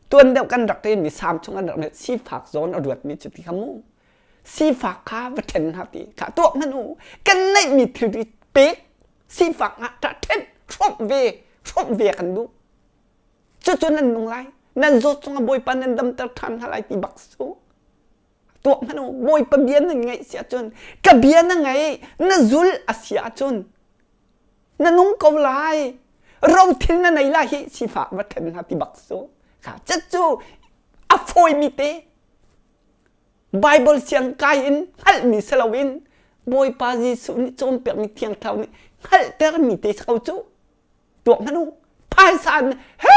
tuan deuh kan rak mi sam chung an rak mi sifak zawn a ruat mi cu ti kha mu sifak kha va ṭhen hna ti kha tuah hmanh u kan neih mi thilri pek sifak ah ṭah ṭhen hrawmh ve hrawmh ve kan duh cucu nan nung lai nan zawt cungah bawipa nan damter ṭhan hna lai ti bak su tuah hmanh u bawipa bia nan ngaih si ahcun ka bia na ngaih na zul a si ahcun na nung ko lai rothil na nei lai hi sifah va ṭhen hna ti bak su kha cucu a fawimi te Bible siang kai in hngalhmi si loin Bawipa Jesuh nih cawnpiakmi Thiang Thlarau nih hngalhtermi te si ko cu tuah hmanh u phaisa he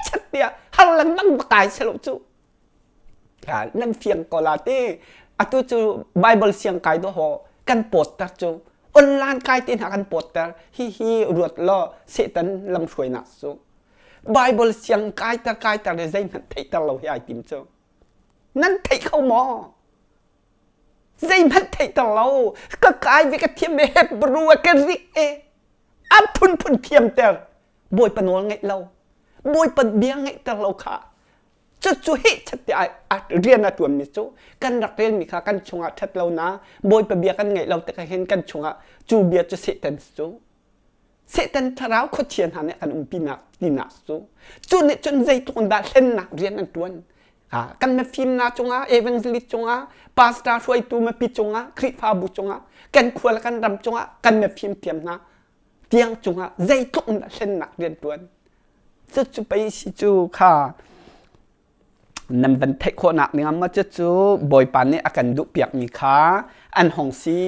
chat tiah har lengmang va kai si lo cu nan fiang ko la ti atu cu Bible siang kai do ho kan pawtter cu online kai te hna kan pawtter hi hi ruat law Satan lamhruainak cu Bible siang kai ter kai ter le zeihmanh theihter lo hi ai tim cu nan theih kho maw zeihmanh theihter lo ka kai ve ka thiam ve Hebrew ka rik e a phunphun thiamter Bawipa nawl ngaih lo Bawipa bia ngaihter lo kha cucu hi chat a rian a ṭuanmi cu kan rak relmi kha kan chungah ṭhat lo na Bawipa bia kan ngaih lo tikah hin kan chungah cu bia cu Satan cu Satan thlarau khuachia hna nih kan umpinak tinak cu cu nih cun zeitluk in dah hlennak rian an ṭuan kan mifimnak cungah evangelist cungah pastor hruaitu mipi cungah Khrihfabu cungah kan khua le kan ram cungah kan mifim thiam hna tiang cungah zeitluk in dah hlennak rian ṭuan cucu pei si cu kha nan van theih khawhnak ding ah maw cucu Bawipa nih a kan duhpiakmi kha an hong si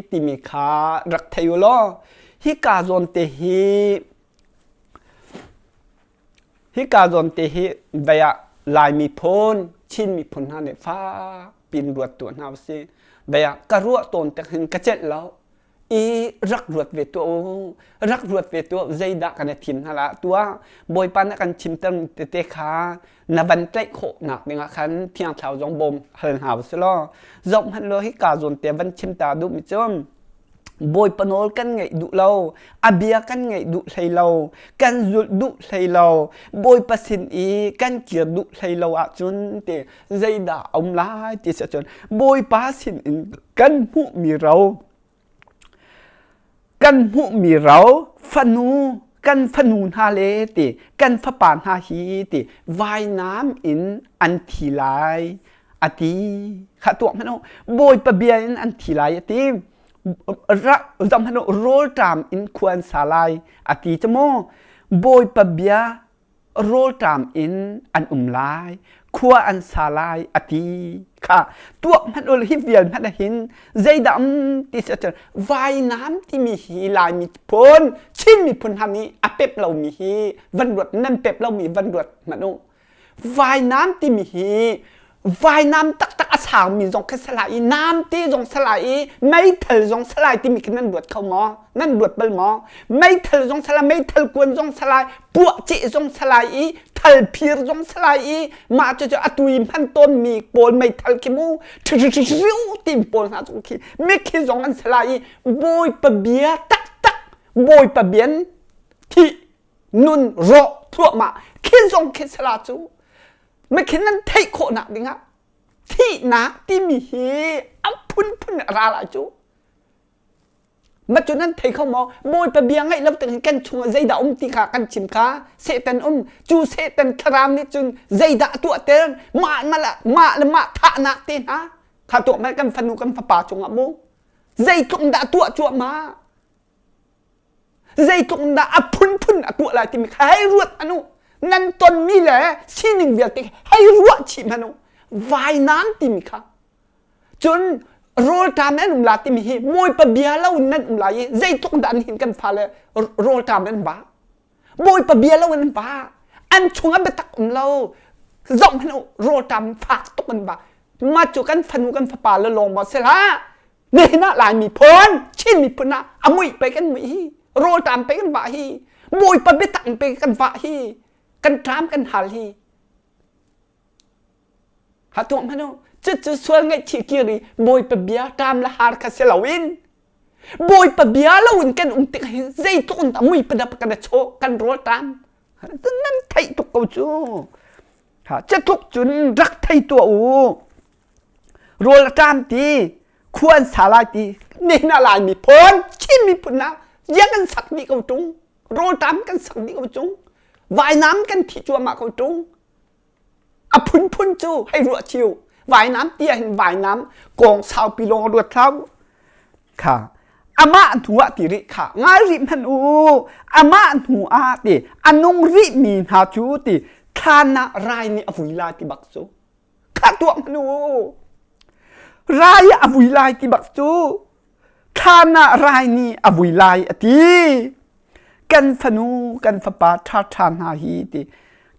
timi kha rak thei u law hika zawn te hi hika zawn te hi vei ah Lai miphun Chin miphun hna nih fak pin ruat tuah hna usih vei ah ka ruah tawn tik hin ka celh lo i rak ruat ve tuah u rak ruat ve tuah zeidah kan i thim hna la tuah bawipa nih kan chimter tete kha na van tlaih khawh nak dingah khan thiang thlarau zong bawm hal hna u si law zoh hmanh law hika zawn te van chim ta duh mi cu bawipa nawl kan ngaih duh lo a bia kan ngaih duh hlei lo kan zulh duh hlei lo bawipa sin i kan kir duh hlei lo ahcun ti zeidah a um lai ti si ahcun bawipa sin in kan hmuhmi ro kan hmuhmi ro fanu kan fanu hna le ti kan fapa hna hi ti vainam in an thi lai a ti kha tuah hmanh u bawipa bia in an thi lai a ti zam hmanh u rawlṭam in khua an sa lai a ti cu mu bawipa bia rawlṭam in an um lai khua an sa lai a ti kha tuak hmanh ul hi vial hmanh hin zeidah um ti si ahcun vainam timi hi Lai miphun Chin miphun hna nih a pep lomi hi van ruat nan pep lomi van ruat hmanh u vainam timi hi. Vainam taktak a sangmi zong khi si lai i namte zong si lai i meithal zong si lai timi khi nan ruat kho maw? Nan ruat bal maw? Meithal zong si lai, meithal kuan zong si lai, puahceh zong si lai i thalphir zong si lai i mah cucu atu i hman tawnmi pawl meithal khi mu ṭhiriu tim pawl hna zong khi mikhi zong an si lai i Bawipa bia taktak Bawipa bian thih nun rawh thluahmah khi zong khi sala cu mikhin nan theih khawhnak dingah thihnak timi hi a phunphun a ra lai cu Mah cu nan thei kho maw? Bawipa bia ngaih lo tik kan chungah zeidah um ti kha kan chim kha Satan um. Cu Satan thlarau nih cun zeidah a tuahter? Mah mah le mah thahnak te hna kha tuah mah kan fanu kan fapa cungah mu. Zeitluk dah tuah cuahmah? Zeitluk dah a phunphun a tuah lai timi kha hei ruat hmanh u. Nan tonmi le sining vialte hei ruah chih hmanh u. Vainam timi kha Cun rawlṭam nan um la timi hi Bawipa bia lo in nan um lai i zeitluk dah nihin kan fale rawlṭam an va. Bawipa bia lo in an va. An chungah biatak um lo. Zoh hmanh u, rawlṭam fak tuk an va. Mah cu kan fanu kan fapa le lawng maw si hlah. Nihin ah Lai miphun, Chin miphun ah a muih pei kan muih hi, rawlṭam pei kan vah hi, Bawipa biatak pei kan vah hi, kan ṭam kan hal hi. Ha tuah hmanh u. Cucu sual ngaihchih kir i Bawipa bia ṭam le har kha si loin Bawipa bia loin kan um tik hin zeitluk in dah mui padap kan i chawh kan rawl ṭam. Nan theih tuk ko cu. Ha cutluk cun rak thei tuah u. Rawl a ṭam ti, khua an sa lai ti, nihin ah Lai miphun, Chin miphun ah ziang kan sak dih ko ṭung. Rawl ṭam kan sak dih ko ṭung. Vainam kan thih cuahmah ko ṭung. A phunphun cu hei ruah cio. Vainam ti ahhin vainam kawng saupi lawng a ruat hlah u. Kha amah hnu ah ti rih kha ngai rih hmanh u. Amah hnu ah ti a nung rih mi hna cu ti thlan ah rai nih a vui lai ti bak cu. Kha tuah hmanh u. Rai a vui lai ti bak cu. Thlan ah rai nih a vui lai a ti. Kan fanu, kan fapa ṭhaṭha hna hi ti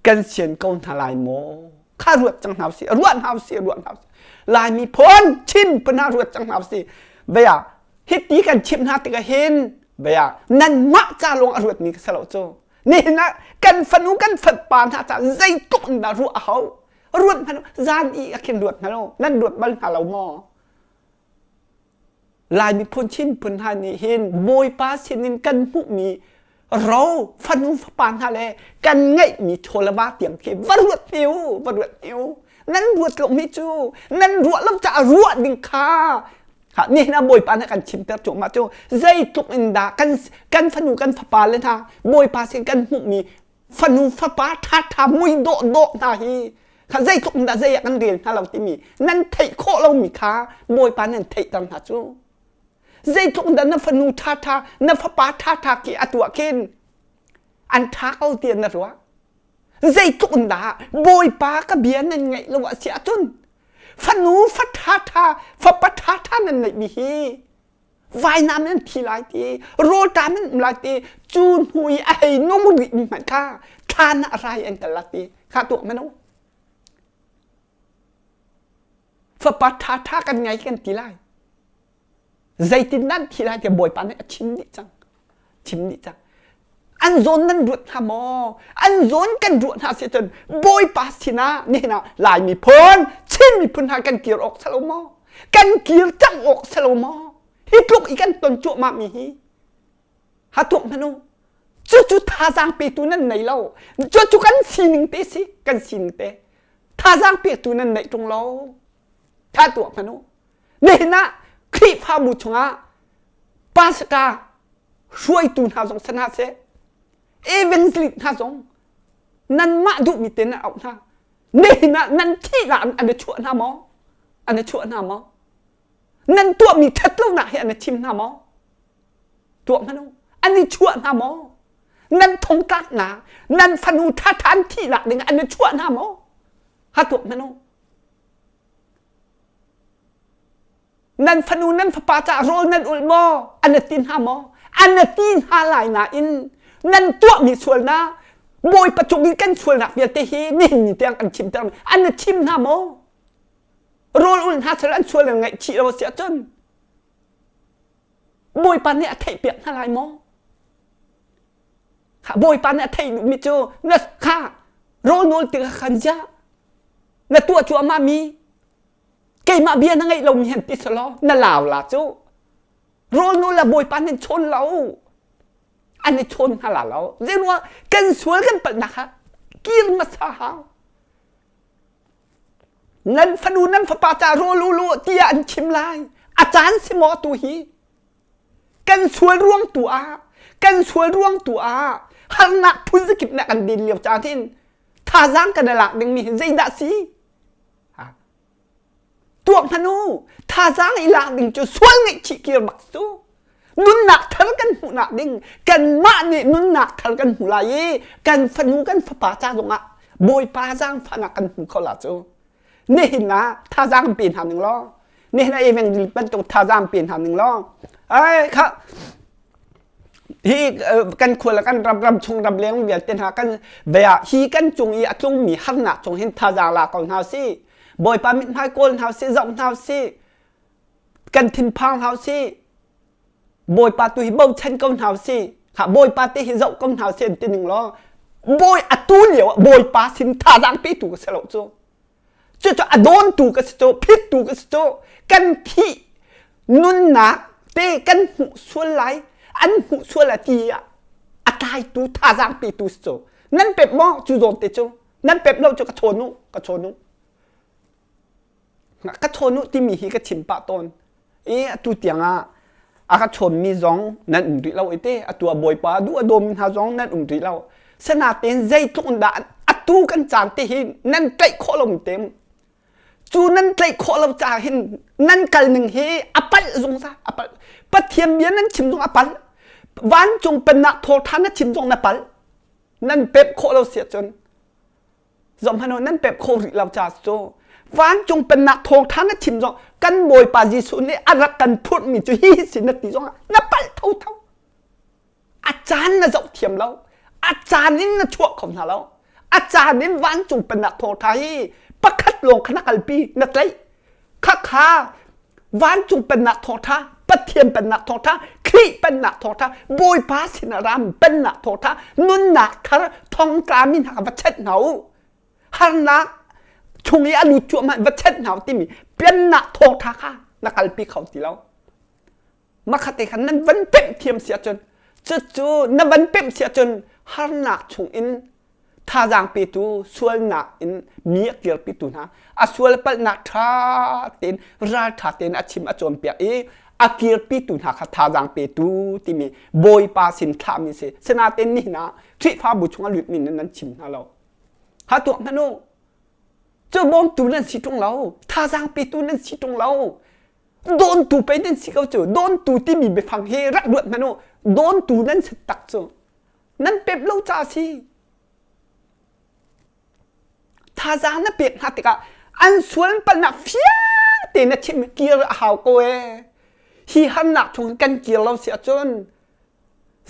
kan sian ko hna lai maw? Kha ruat cang hna usih, ruat hna usih, ruat hna usih. Lai miphun chim phun hna ruat cang hna usih. Bia hiti kan chimh hna tikah hin bia nanmah ca lawng a ruatmi ka si lo cu. Nihin ah kan fanu kan fapa hna ca zeitluk in dah ruah a hau. Ruat hmanh zan i a khin ruat hmanh nan ruat bal hna lo maw? Lai miphun Chin phun hna nih hin Bawipa sinin kan hmuhmi ro fanu fapa hna le kan ngeihmi chaw le va tiang khi va ruat hni u va ruat hni u nan ruat lomi cu nan ruah lo caah ruah ding kha ha nihin ah Bawipa nih kan chimter cuahmah cu zeitluk in dah kan kan fanu kan fapa le hna Bawipa sin kan hmuhmi fanu fapa ṭhaṭha mui dawh dawh hna hi kha zeitluk in dah zei ah kan rel hna lo timi nan theih khawh lomi kha Bawipa nan theihter hna cu zeitluk in dah na fanu ṭhaṭha na fapa ṭhaṭha khi a tuah khin an ṭha ko tiah na ruah zeitluk in dah Bawipa ka bia nan ngaih lo a si ahcun fanu fa ṭhaṭha fapa ṭhaṭha nan neihmi hi vainam in an thi lai ti rawlṭam in um lai ti cu hnu i a hei nung rih mi hmanh kha thlan ah rai an kal la ti kha tuak manu fapa ṭha ṭha kan ngai kan ti lai zeitin nan thi lai tiah bawipa nih a chim dih cang chim dih cang an zawn nan ruat hna maw an zawn kan ruah hna si cun bawipa sinah nihin ah lai miphun chin miphun hna kan kir awk salo maw kan kir cang awk salo maw hi tluk i kan ton cuahmah mi hi ha tuak hmanh u cucu thazaang petu nan nei lo cucu kan sining te si kan sining te thazaang petu nan neih ṭung lo tha tuak hmanh u nihin ah Khrihfabu chungah pastor hruaitu hna zong si hna seh evangelist hna zong nanmah duhmi te nan auh hna nihin ah nan thihnak an i chuah hna maw an i chuah hna maw nan tuahmi ṭhatlonak hi an i chim hna maw tuah hmanh u an i chuah hna maw nan thongtlaknak nan fanu ṭhaṭha an thihnak ding an i chuah hna maw ha tuah hmanh u Nan fanu nan fapa caah rawl nan ulh maw? An ti hna maw? An ti hna lai nain nan tuahmi sualnak Bawipa cung in kan sualnak vialte hi nihin ni tiang kan chimter an chim hna maw? Rawl ul hna sal an sual an ngaihchih lo si ahcun Bawipa nih a theihpiak hna lai maw? Kha Bawipa nih a theih duhmi cu na kha rawl nawl tikah khan ziah na tuah cuahmah mi keimah bia na ngeih lomi han ti selaw na lau la cu rawl nawl le Bawipa nih chawn lo an i chawn hna la lo zeiruang kan sual kan palhnak kha kir hmasa hau Nan fanu nan fapa ca rawl u law tiah an chim lai. A caan si maw tu hi? Kan sual ruang tu ah, kan sual ruang tu ah harnak phun zakip na kan din lio caan hin thazaang kan i lak dingmi hi zeidah si? Tuak hmanh u, thazaang i lak ding cu sual ngaihchih kir bak cu. Nunnak thar kan hmuhnak ding kanmah nih nunnak thar kan hmu lai i kan fanu kan fapa ca zongah Bawipa zaangfahnak kan hmu kho la cu. Nihin ah thazaang pe hna ning law nihin ah evangel bantuk thazaang pe hna ning law ai kha hi kan khua le kan ram ram chung ram leng vialte hna kan vea hi kan cung i a tlungmi harnak chung hin thazaang la ko hna si Bawipa mithmai kawl hna si zoh hna si kan thinphang hna si Bawipa tu hi bochan ko hna si kha Bawipa te hi zoh ko hna si an ti ning law bawi atu lio ah Bawipa sin thazaang petu ka si lo cu cucu a dawntu ka si cu phittu ka si cu kan thih nunnak te kan hmuh sual lai an hmuh sual a ti ah a tlaitu thazaang petu si cu nan pep maw cu zawn te cu nan pep lo cu ka chawn u ka chawn u ka chawn u timi hi ka chim pah tawn i atu tiangah a ka chawnmi zong nan um rih lo i te atu a bawipa duh a dawmi hna zong nan um rih lo sanatein zeitluk in dah atu kan caan te hi nan tlaih khawh lo te cu nan tlaih khawh lo ca hin nan kal ning hi a palh zungzal a palh pathian bia nan chim zong a palh vancung pennak thawtha na chim zong na palh nan pep khawh lo si ahcun zohhmanh u nan pep kho rih lo ca cu vancung pennak thawngṭha na chim zong kan bawipa Jesuh nih a rak kan phurhmi cu hi si na ti zong ah na palh thotho a caan na zoh thiam lo a caan in na chuah kho hna lo a caan in vancung pennak thawngṭha hi pakhat lawng kha na kalpi na tlaih khakha vancung pennak thawngṭha Pathian pennak thawngṭha Khrih pennak thawngṭha Bawipa sin ah ram pennak thawngṭha nunnak thar thongtla mi hna va chenh hna u harnak chung i a lut cuahmah va chenh hna u timi pennak thawngṭha kha na kalpi kho ti lo makhat te khan nan van pemh thiam si ahcun cucu na van pemh si ahcun harnak chung in thazaang petu sualnak in mi a kirpitu hna a sual palhnak ṭha tein ralṭha tein a chim a cawnpiak i a kirpitu hna kha thazaang petu timi Bawipa sin thlahmi si sinain nihin ah Khrihfabu chungah lutmi nan chim hna lo ha tuak hmanh u cu bawmtu nan si ṭung lo thazaang petu nan si ṭung lo dawntu pei nan si ko cu dawntu timi biafang hi rak ruat hmanh u dawntu nan si tak cu nan pep lo ca si thazaang na pek hna tikah an sual palhnak fiang tein na chim kir a hau ko ee hi harnak chung kan kir lo si ahcun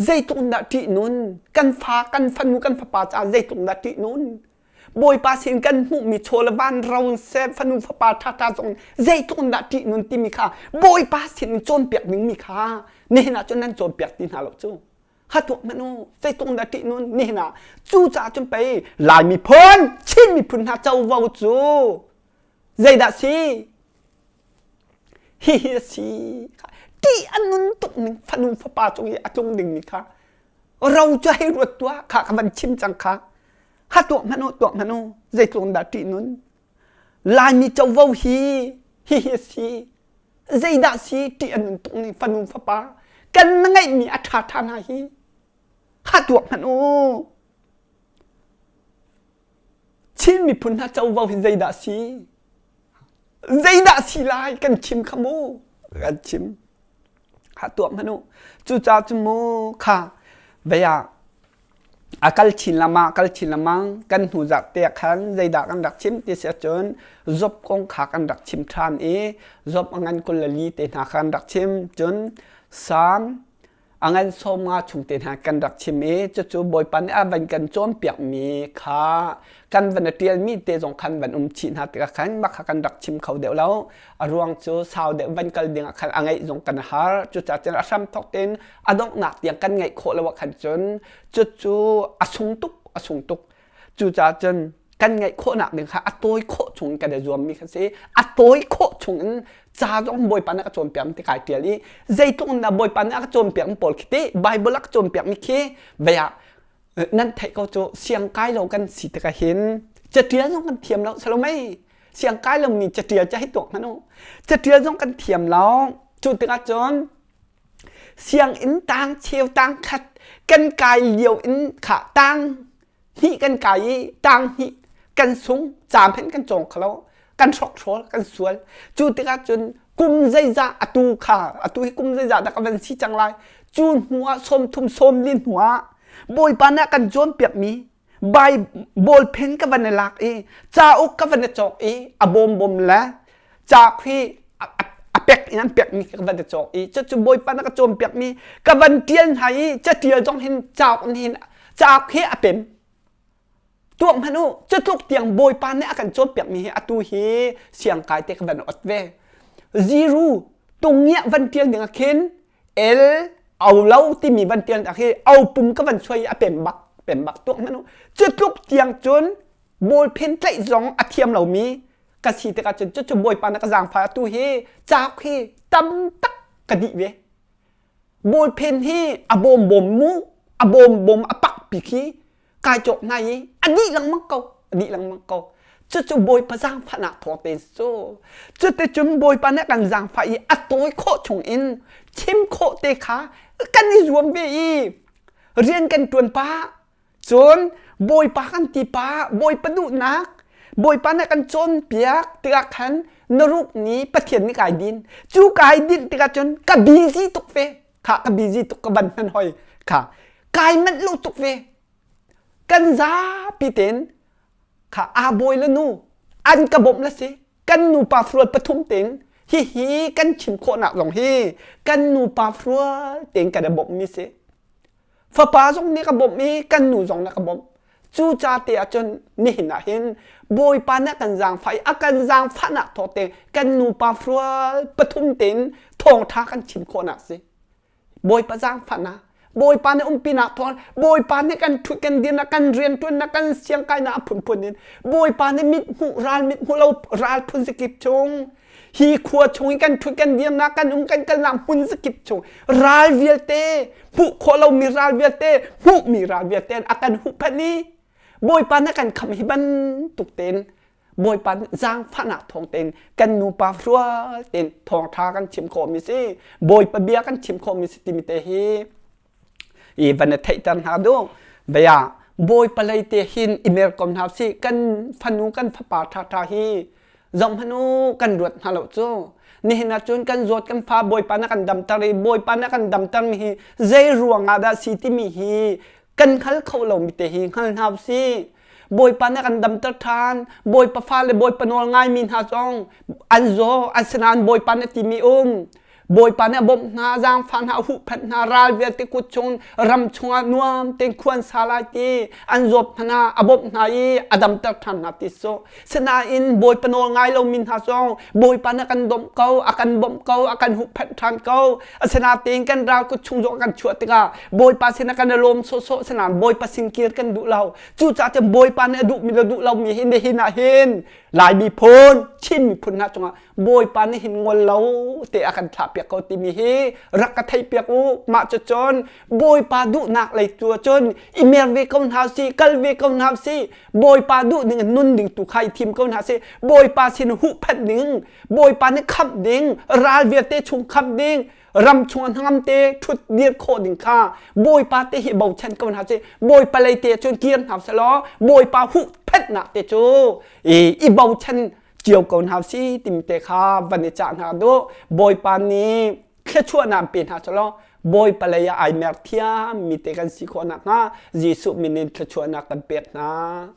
zeitluk dah ṭih nun kan fa kan fanu kan fapa caah zeitluk dah ṭih nun Bawipa sin kan hmuhmi chaw le van ro seh fanu fapa ṭhaṭha zong zeitluk dah ṭih nun timi kha Bawipa sin in cawnpiak dingmi kha nihin ah cun nan cawnpiak ti hna lo cu ha tuak hmanh u zeitluk dah ṭih nun nihin ah cucaah cun pei Lai miphun Chin miphun hna covo cu zeidah si hihi a si ṭih a nun tuk ning fanu fapa cung i a tlung dingmi kha ro cu hei ruat tuah kha ka van chim cang kha ha tuak hmanh u tuak hmanh u zeitluk dah ṭih nun Laimi covo hi hihi a si zeidah si ṭih a nun tuk ning fanu fapa kan na ngeihmi a ṭha ṭha hna hi kha tuak hmanh u Chin miphun hna covo hi zeidah si zeidah si lai kan chim kha mu kan chim ha tuak hmanh u cucaah cu mu kha vei ah a kal chin lama kal chin lamang kan hnu zarh te khan zeidah kan rak chim ti si ahcun Job kong kha kan rak chim ṭhan i Job a ngan 24 te hna kha kan rak chim cun Psalm. A ngan 50 chung te hna kan rak chim i cucu Bawipa nih a van kan cawnpiakmi kha kan van i ṭialmi te zong khan van um chih hna tikah khan mah kha kan rak chim kho deuh lo. A ruang cu sau deuh van kal ding ah khan a ngeih zong kan har. Cucaah cun a hramthawk tein a donghnak tiang kan ngeih khawh lo ah khan cun cucu a sung tuk, a sung tuk. Cucaah cun kan ngaih khawhnak ding kha a tawi khawh chung kan i zuammi kha si. A tawi khawh chung in ca zong Bawipa nih a ka cawnpiak ti kai ṭial i zeitluk in dah Bawipa nih a ka cawnpiak pawl khi ti Bible a ka cawnpiak mi khi vei ah nan theih ko cu siangkai lo kan si tikah hin caṭial zong kan thiam lo salomei siangkai lomi caṭial ca hi tuak hmanh u caṭial zong kan thiam lo cu tikah cun sianginn tang cheu tang khat kan kai lio in kha tang hnih kan kai i tang hnih kan sung caam hen kan cawng kho lo kan hrokhrawl kan sual cu tikah cun kum zeizah atu kha atu hi kum zeizah dah ka van si cang lai cu hnu ah 30 sawmli hnu ah bawipa nih a kan cawnpiak mi Bible pen ka van i lak i cauk ka van i cawk i a bawm bawm le cauk hi a pek in an pek mi ka van i cawk i cucu bawipa na ka cawnpiak mi ka van tial hna i catial zong hin cauk in hin cauk hi a pem tuak hmanh u cutluk tiang bawipa nih a kan cawnpiak mi hi atu hi siangkai te ka van ot ve ziru tungiah van tial ding ah khin L au lo timi van tial ah khi au pum ka van suai a pem bak pem bak tuak hmanh u cutluk tiang cun bawlphen tlaih zong a thiam lomi ka si tikah cun cucu bawipa na ka zaangfah atu hi cauk hi tam tak ka dih ve bawlphen hi a bawm bawm mu a bawm bawm a pak pi khi kai cawk hna i a dih lengmang ko a dih lengmang ko cucu bawipa zaangfahnak thawng te cu cuticun bawipa nih kan zaangfah i a tawi khawh chung in chim khawh te kha kan i zuam ve i rian kan ṭuan pah Cun Bawipa kan ti pa, Bawipa duhnak, Bawipa nih kan cawnpiak tikah khan na ruk ni Pathian nih kai din. Cu kai dinh tikah cun ka busy tuk ve. Kha ka busy tuk ka ban hman hoi. Kha kai manh lo tuk ve. Kan zapi tein kha aa bawi le nu an ka bawmh le si. Kan nupa fual pathum tein hihi kan chim khawhnak zong hi kan nupa fual tein kan i bawmhmi si. Fapa zong nih ka bawmh i kan nu zong nih ka bawmh. Cu ca te ah cun nihin ah hin Bawipa nih a kan zaangfah i a kan zaangfahnak thawng te kan nupa hrual pathum tein thawngṭha kan chim khawhnak si. Bawipa zaangfahnak, Bawipa nih umpinak thawng, Bawipa nih kan ṭhut kan dirnak, kan rianṭuannak, kan siangkainak a phunphun in Bawipa nih mit hmuh ral mit hmuh lo ral phun zakip chung hi khua chung i kan ṭhut kan dirnak kan um kan kalnak hmun zakip chung ral vialte hmuh khawh lomi ral vialte hmuhmi ral vialte a kan huhphenh i Bawipa nih kan kham hi bantuk tein Bawipa nih zaangfahnak thawng tein kan nupa hrual tein thawngṭha kan chim khawhmi si Bawipa bia kan chim khawhmi si timi te hi i van i theihter hna duh bia Bawipa lei te hin i mer ko hna sih kan fanu kan fapa ṭhaṭha hi zohhmanh u kan ruat hna lo cu nihin ah cun kan zawt kan fa Bawipa na kan damter i Bawipa na kan damter mi hi zei ruang ah dah si timi hi kan hngal kho lomi te hi hngal hna usih Bawipa nih a kan damter ṭhan. Bawipa fale Bawipa nawl ngaimi hna zong an zaw, asinain Bawipa nih a timi um. Bawipa nih a bawmh hna, zaangfah hna, a huhphenh hna, ral vialte kut chung ram chungah nuam tein khua an sa lai ti an zawt hmanh ah a bawmh hna i a damter ṭhan hna ti cu. Sinain Bawipa nawl ngai lomi hna zong Bawipa nih a kan dawmh ko, a kan bawmh ko, a kan huhphenh ṭhan ko. Asinain kan ral kut chung zong a kan chuah tikah Bawipa sinah kan i lawm sawhsawh, sinain Bawipa sin kir kan duh lo. Cucaah cun Bawipa nih a duhmi le duh lomi hi nihin ah hin Lai miphun, Chin miphun hna cungah Bawipa nih hin ngol lo te a kan thlahpiak ko timi hi rak ka theihpiak u. Mah cucun Bawipa duhnak lei tu ahcun i mer ve ko hna usih, kal ve ko hna usih. Bawipa duh ding in nun ding tu kha i thim ko hna usih. Bawipa sin huhphenh ding, Bawipa nih khamh ding, ral vialte chung khamh ding, ram chung hnangam te ṭhut dir khawh ding kha Bawipa te hi bochan ko hna sih Bawipa lei te cun kir hna seh law Bawipa huhphenhnak te cu i bochan cio ko hna si timi te kha van i cah hna duh Bawipa nih thluachuahnak pe hna seh law Bawipa lei ah ai mer thiam mi te kan si khawh nakhnga Jesuh min in thluachuahnak kan pek hna.